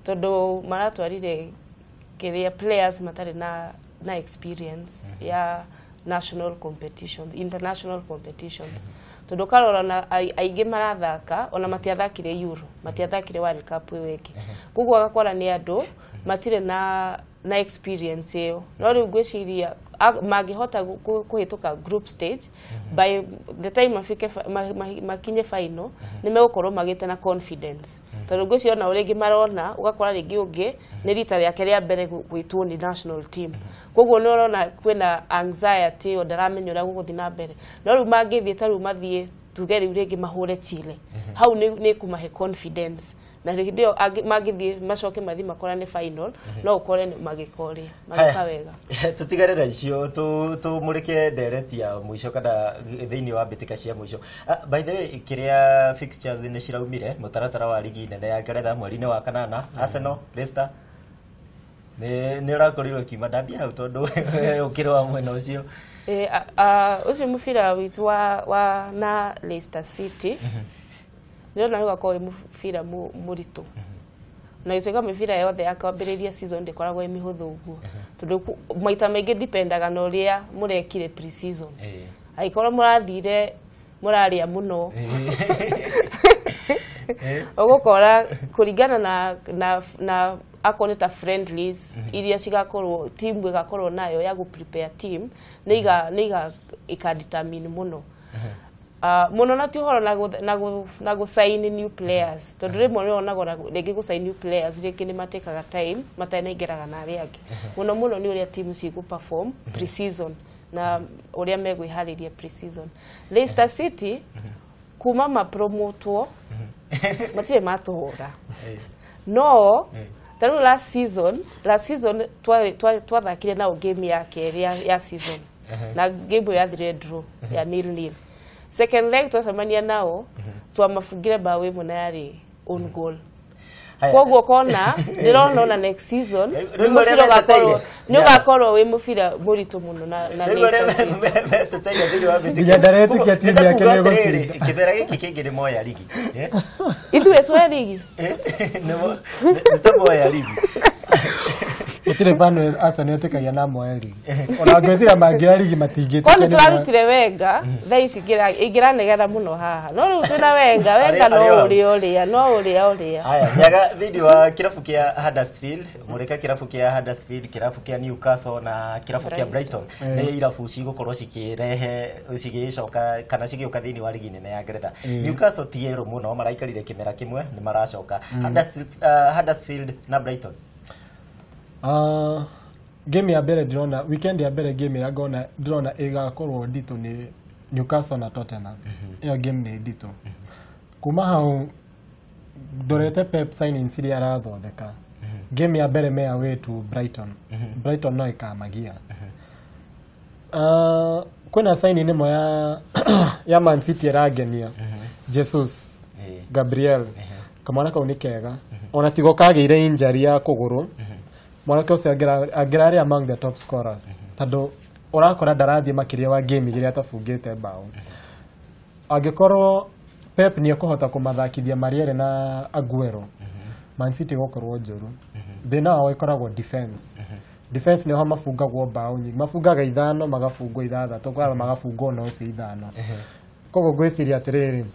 tondũ maratwarire kĩrĩa players matarĩ na experience ya national competitions, international competitions. Tondũ ũkarora na aingĩ marathaka ona matiathakire Euro, matiathakire World Cup ĩyo ĩngĩ. Koguo agakora nĩ andũ matirĩ na experience ĩyo. No rĩu ngwĩciria mangĩhota kũhĩtũka group stage by the time mafike makinye final nĩ megũkorwo magĩte na confidence. Tondũ ngwĩciria ona ũrĩa marona ũgakora rĩngĩ ũngĩ nĩ rita rĩake rĩa mbere gwĩtwo nĩ national team. Koguo nĩ ũrona kwĩna anxiety ĩyo ndaramenya ũrĩa gũgũthiĩ na mbere. No rĩu mangĩthiĩ ta rĩu mathiĩ tuge rĩu rĩngĩ mahũre Chile hau nĩ kũmahe confidence na hĩndĩ ĩyo mangĩthiĩ macoke mathiĩ makorane final no ũkore magĩka magĩka wega. Tũtigarĩra icio tũmũrĩke ndereti ya mũico kana thĩinĩ wa mbĩtĩka cia mũico. By the way kĩrĩa fixtures nĩ ciraumire mũtaratara wa ligi nene ya Ngeretha mweri-inĩ wa kanana Arsenal Leicester nĩ ũrakorirwo ũkiuma ndambia hau tondũ ũkĩrĩ wa mwena ũcio. Ũcio mũbira witũ wa na Leicester City ndĩrona nĩ ũgakorwo wĩ mũbira mũritũ. Na gĩtuĩka mĩbira yothe ya kwambĩrĩria season ndĩkoragwo ĩ mĩhũthũ ũguo, tondũ maita maingĩ dipendaga na ũrĩa mũrekire pre-season. Angĩkorwo mũrathire mũrarĩa mũno, ũgũkora kũringana na akorwo nĩ ta friendlies iria cigakorwo team ĩgakorwo nayo ya gũ prepare team nĩ iga determine mũno. Mũno na ti ũhoro na gũ sign new players, tondũ rĩmwe nĩ wonagwo rĩngĩ gũ sign new players rĩngĩ nĩ matekaga time matanaingĩraga na arĩa angĩ. Mũno mũno nĩ ũrĩa team cigũ perform pre-season na ũrĩa megwĩharĩria pre-season. Leicester City kuma mapromotwo matirĩ matũhũra, no ta rĩu last season twathakire nao game ya kerĩ ya season, na game ĩyo yathirire draw ya 0-0. Second leg twacemania nao twamabungire bao ĩmwe na yarĩ own goal. Koguo kona ndĩrona ona next season nĩ mũbira nĩ ũgakorwo wĩ mũbira mũritũ mũno na Nginya ndaretĩkia timu yake nĩ ĩgũcinda. Kĩmera gĩkĩ kĩngĩ nĩ moya ligi. Ithuĩ twoya ligi. Nĩ ta moya ligi. Gũtirĩ fan Arsenal ĩtĩkagia na moya ligi. Ona ngwĩciria mangĩoya ligi matingĩtĩkia. Kwani tũrarutire Wenger thaa ici ingĩranegera mũno haha, no rĩu twĩna Wenger. Wenger no ũrĩa no ũrĩa. Haya, nyaga thĩinĩ wa kĩrabu kĩa Huddersfield, mũrĩka kĩrabu kĩa Huddersfield, kĩrabu kĩa Newcastle na kĩrabu kĩa Brighton nĩ irabu cigũkorwo cikĩrehe cigĩcoka kana cigĩũka thĩinĩ wa ligi nene ya Ngeretha. Newcastle ti erũ mũno, maraikarire kĩmera kĩmwe nĩ maracoka. Huddersfield na Brighton. Game ya mbere ndĩrona weekend ya mbere game ya ngona ndĩrona ĩgakorwo nditũ nĩ Newcastle na Tottenham. Ĩyo game nĩ nditũ. Kuma hau ndorete Pep signings iria arathondeka. Game ya mbere me away to Brighton. Brighton no ĩkamagia. Kwĩna signing ĩmwe ya Man City ĩrangenia. Jesus Gabriel. Kamwana kau nĩ kega. Ona tigo kagĩire injury ya kũgũrũ. Mwanake ũcio angĩrarĩ among the top scorers, tondũ ũrakora ndarathiĩ makĩria wa game igĩrĩ atabungĩte bao. Angĩkorwo Pep nĩ ekũhota kũmathakithia Mariere na Aguero, Man City gũkorwo njũru. Thĩna wao ĩkoragwo defense. Defense nĩho mabungagwo bao nyingĩ, mabungaga 5 magabungwo 6, kana magabungwo na ũcio 5. Koguo ngwĩciria atĩrĩrĩ,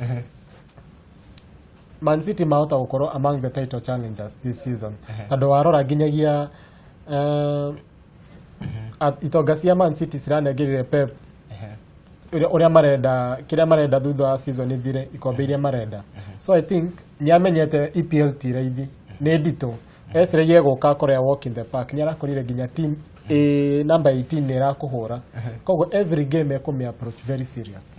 Man City mahota gũkorwo among the title challengers this season, tondũ warora nginyagia itonga cia Man City ciranengerire Pep ũrĩa marenda, kĩrĩa marenda thutha wa season ithire, ikombe iria marenda. So I think nĩ amenyete EPL ti raithi, nĩ nditũ. Eciragia gũka akorwo walk in the park, nĩ arakorire nginya team number 18 nĩ ĩrakũhũra. Koguo every game ekũmĩ approach very serious.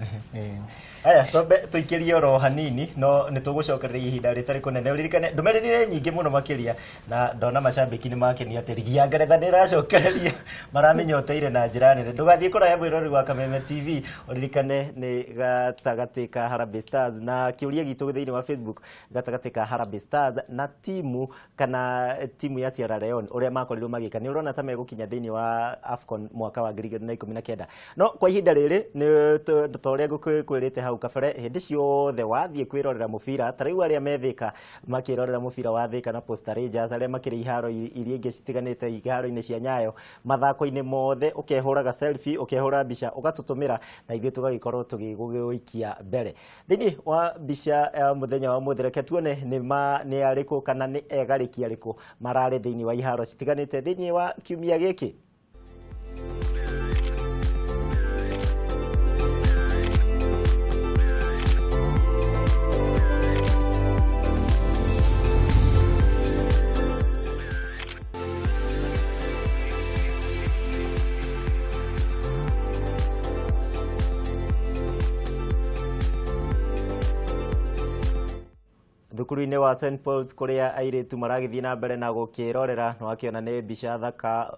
Aya, twambe tũikĩrie oro hanini, no nĩ tũgũcokereria ihinda rĩtarĩ kũnene. Ũririkane ndũmĩrĩri nĩ nyingĩ mũno makĩria, na ndona macambĩki nĩ makenio atĩ ligi ya Ngeretha nĩ ĩracokereria, maramĩnyoteire na njĩra nene. Ndũgathiĩ kũraya mwĩroreri wa Kameme TV, ũririkane nĩ gatagatĩ ka Harambee Stars na kĩũria gitũ thĩinĩ wa Facebook, gatagatĩ ka Harambee Stars na timu kana timu ya Sierra Leone ũrĩa makorirwo magĩka, nĩ ũrona ta megũkinya thĩinĩ wa AFCON mwaka wa 2019. No kwa ihinda rĩrĩ nĩ ta ũrĩa ngũkwĩrĩte hau kabere, hĩndĩ ciothe wathiĩ kwĩrorera mũbira ta rĩu arĩa me Thika makĩrorera mũbira wa Thika na Posta Rangers, arĩa makĩrĩ iharo iria ingĩ citiganĩte iharo-inĩ cia Nyayo, mathako-inĩ mothe ũkehũraga selfie, ũkehũra mbica, ũgatũtũmĩra na ithuĩ tũgagĩkorwo tũgĩgũgĩikia mbere. Thĩinĩ wa mbica ya mũthenya wa ũmũthĩ, reke tuone nĩ arĩkũ kana nĩ egarĩki arĩkũ mararĩ thĩinĩ wa iharo citiganĩte thĩinĩ wa kiumia gĩkĩ. Thukuru-inĩ wa St Paul's kũrĩa airĩtu maragĩthiĩ na mbere na gũkĩrorera, nĩ wakĩona nĩ mbica thaka.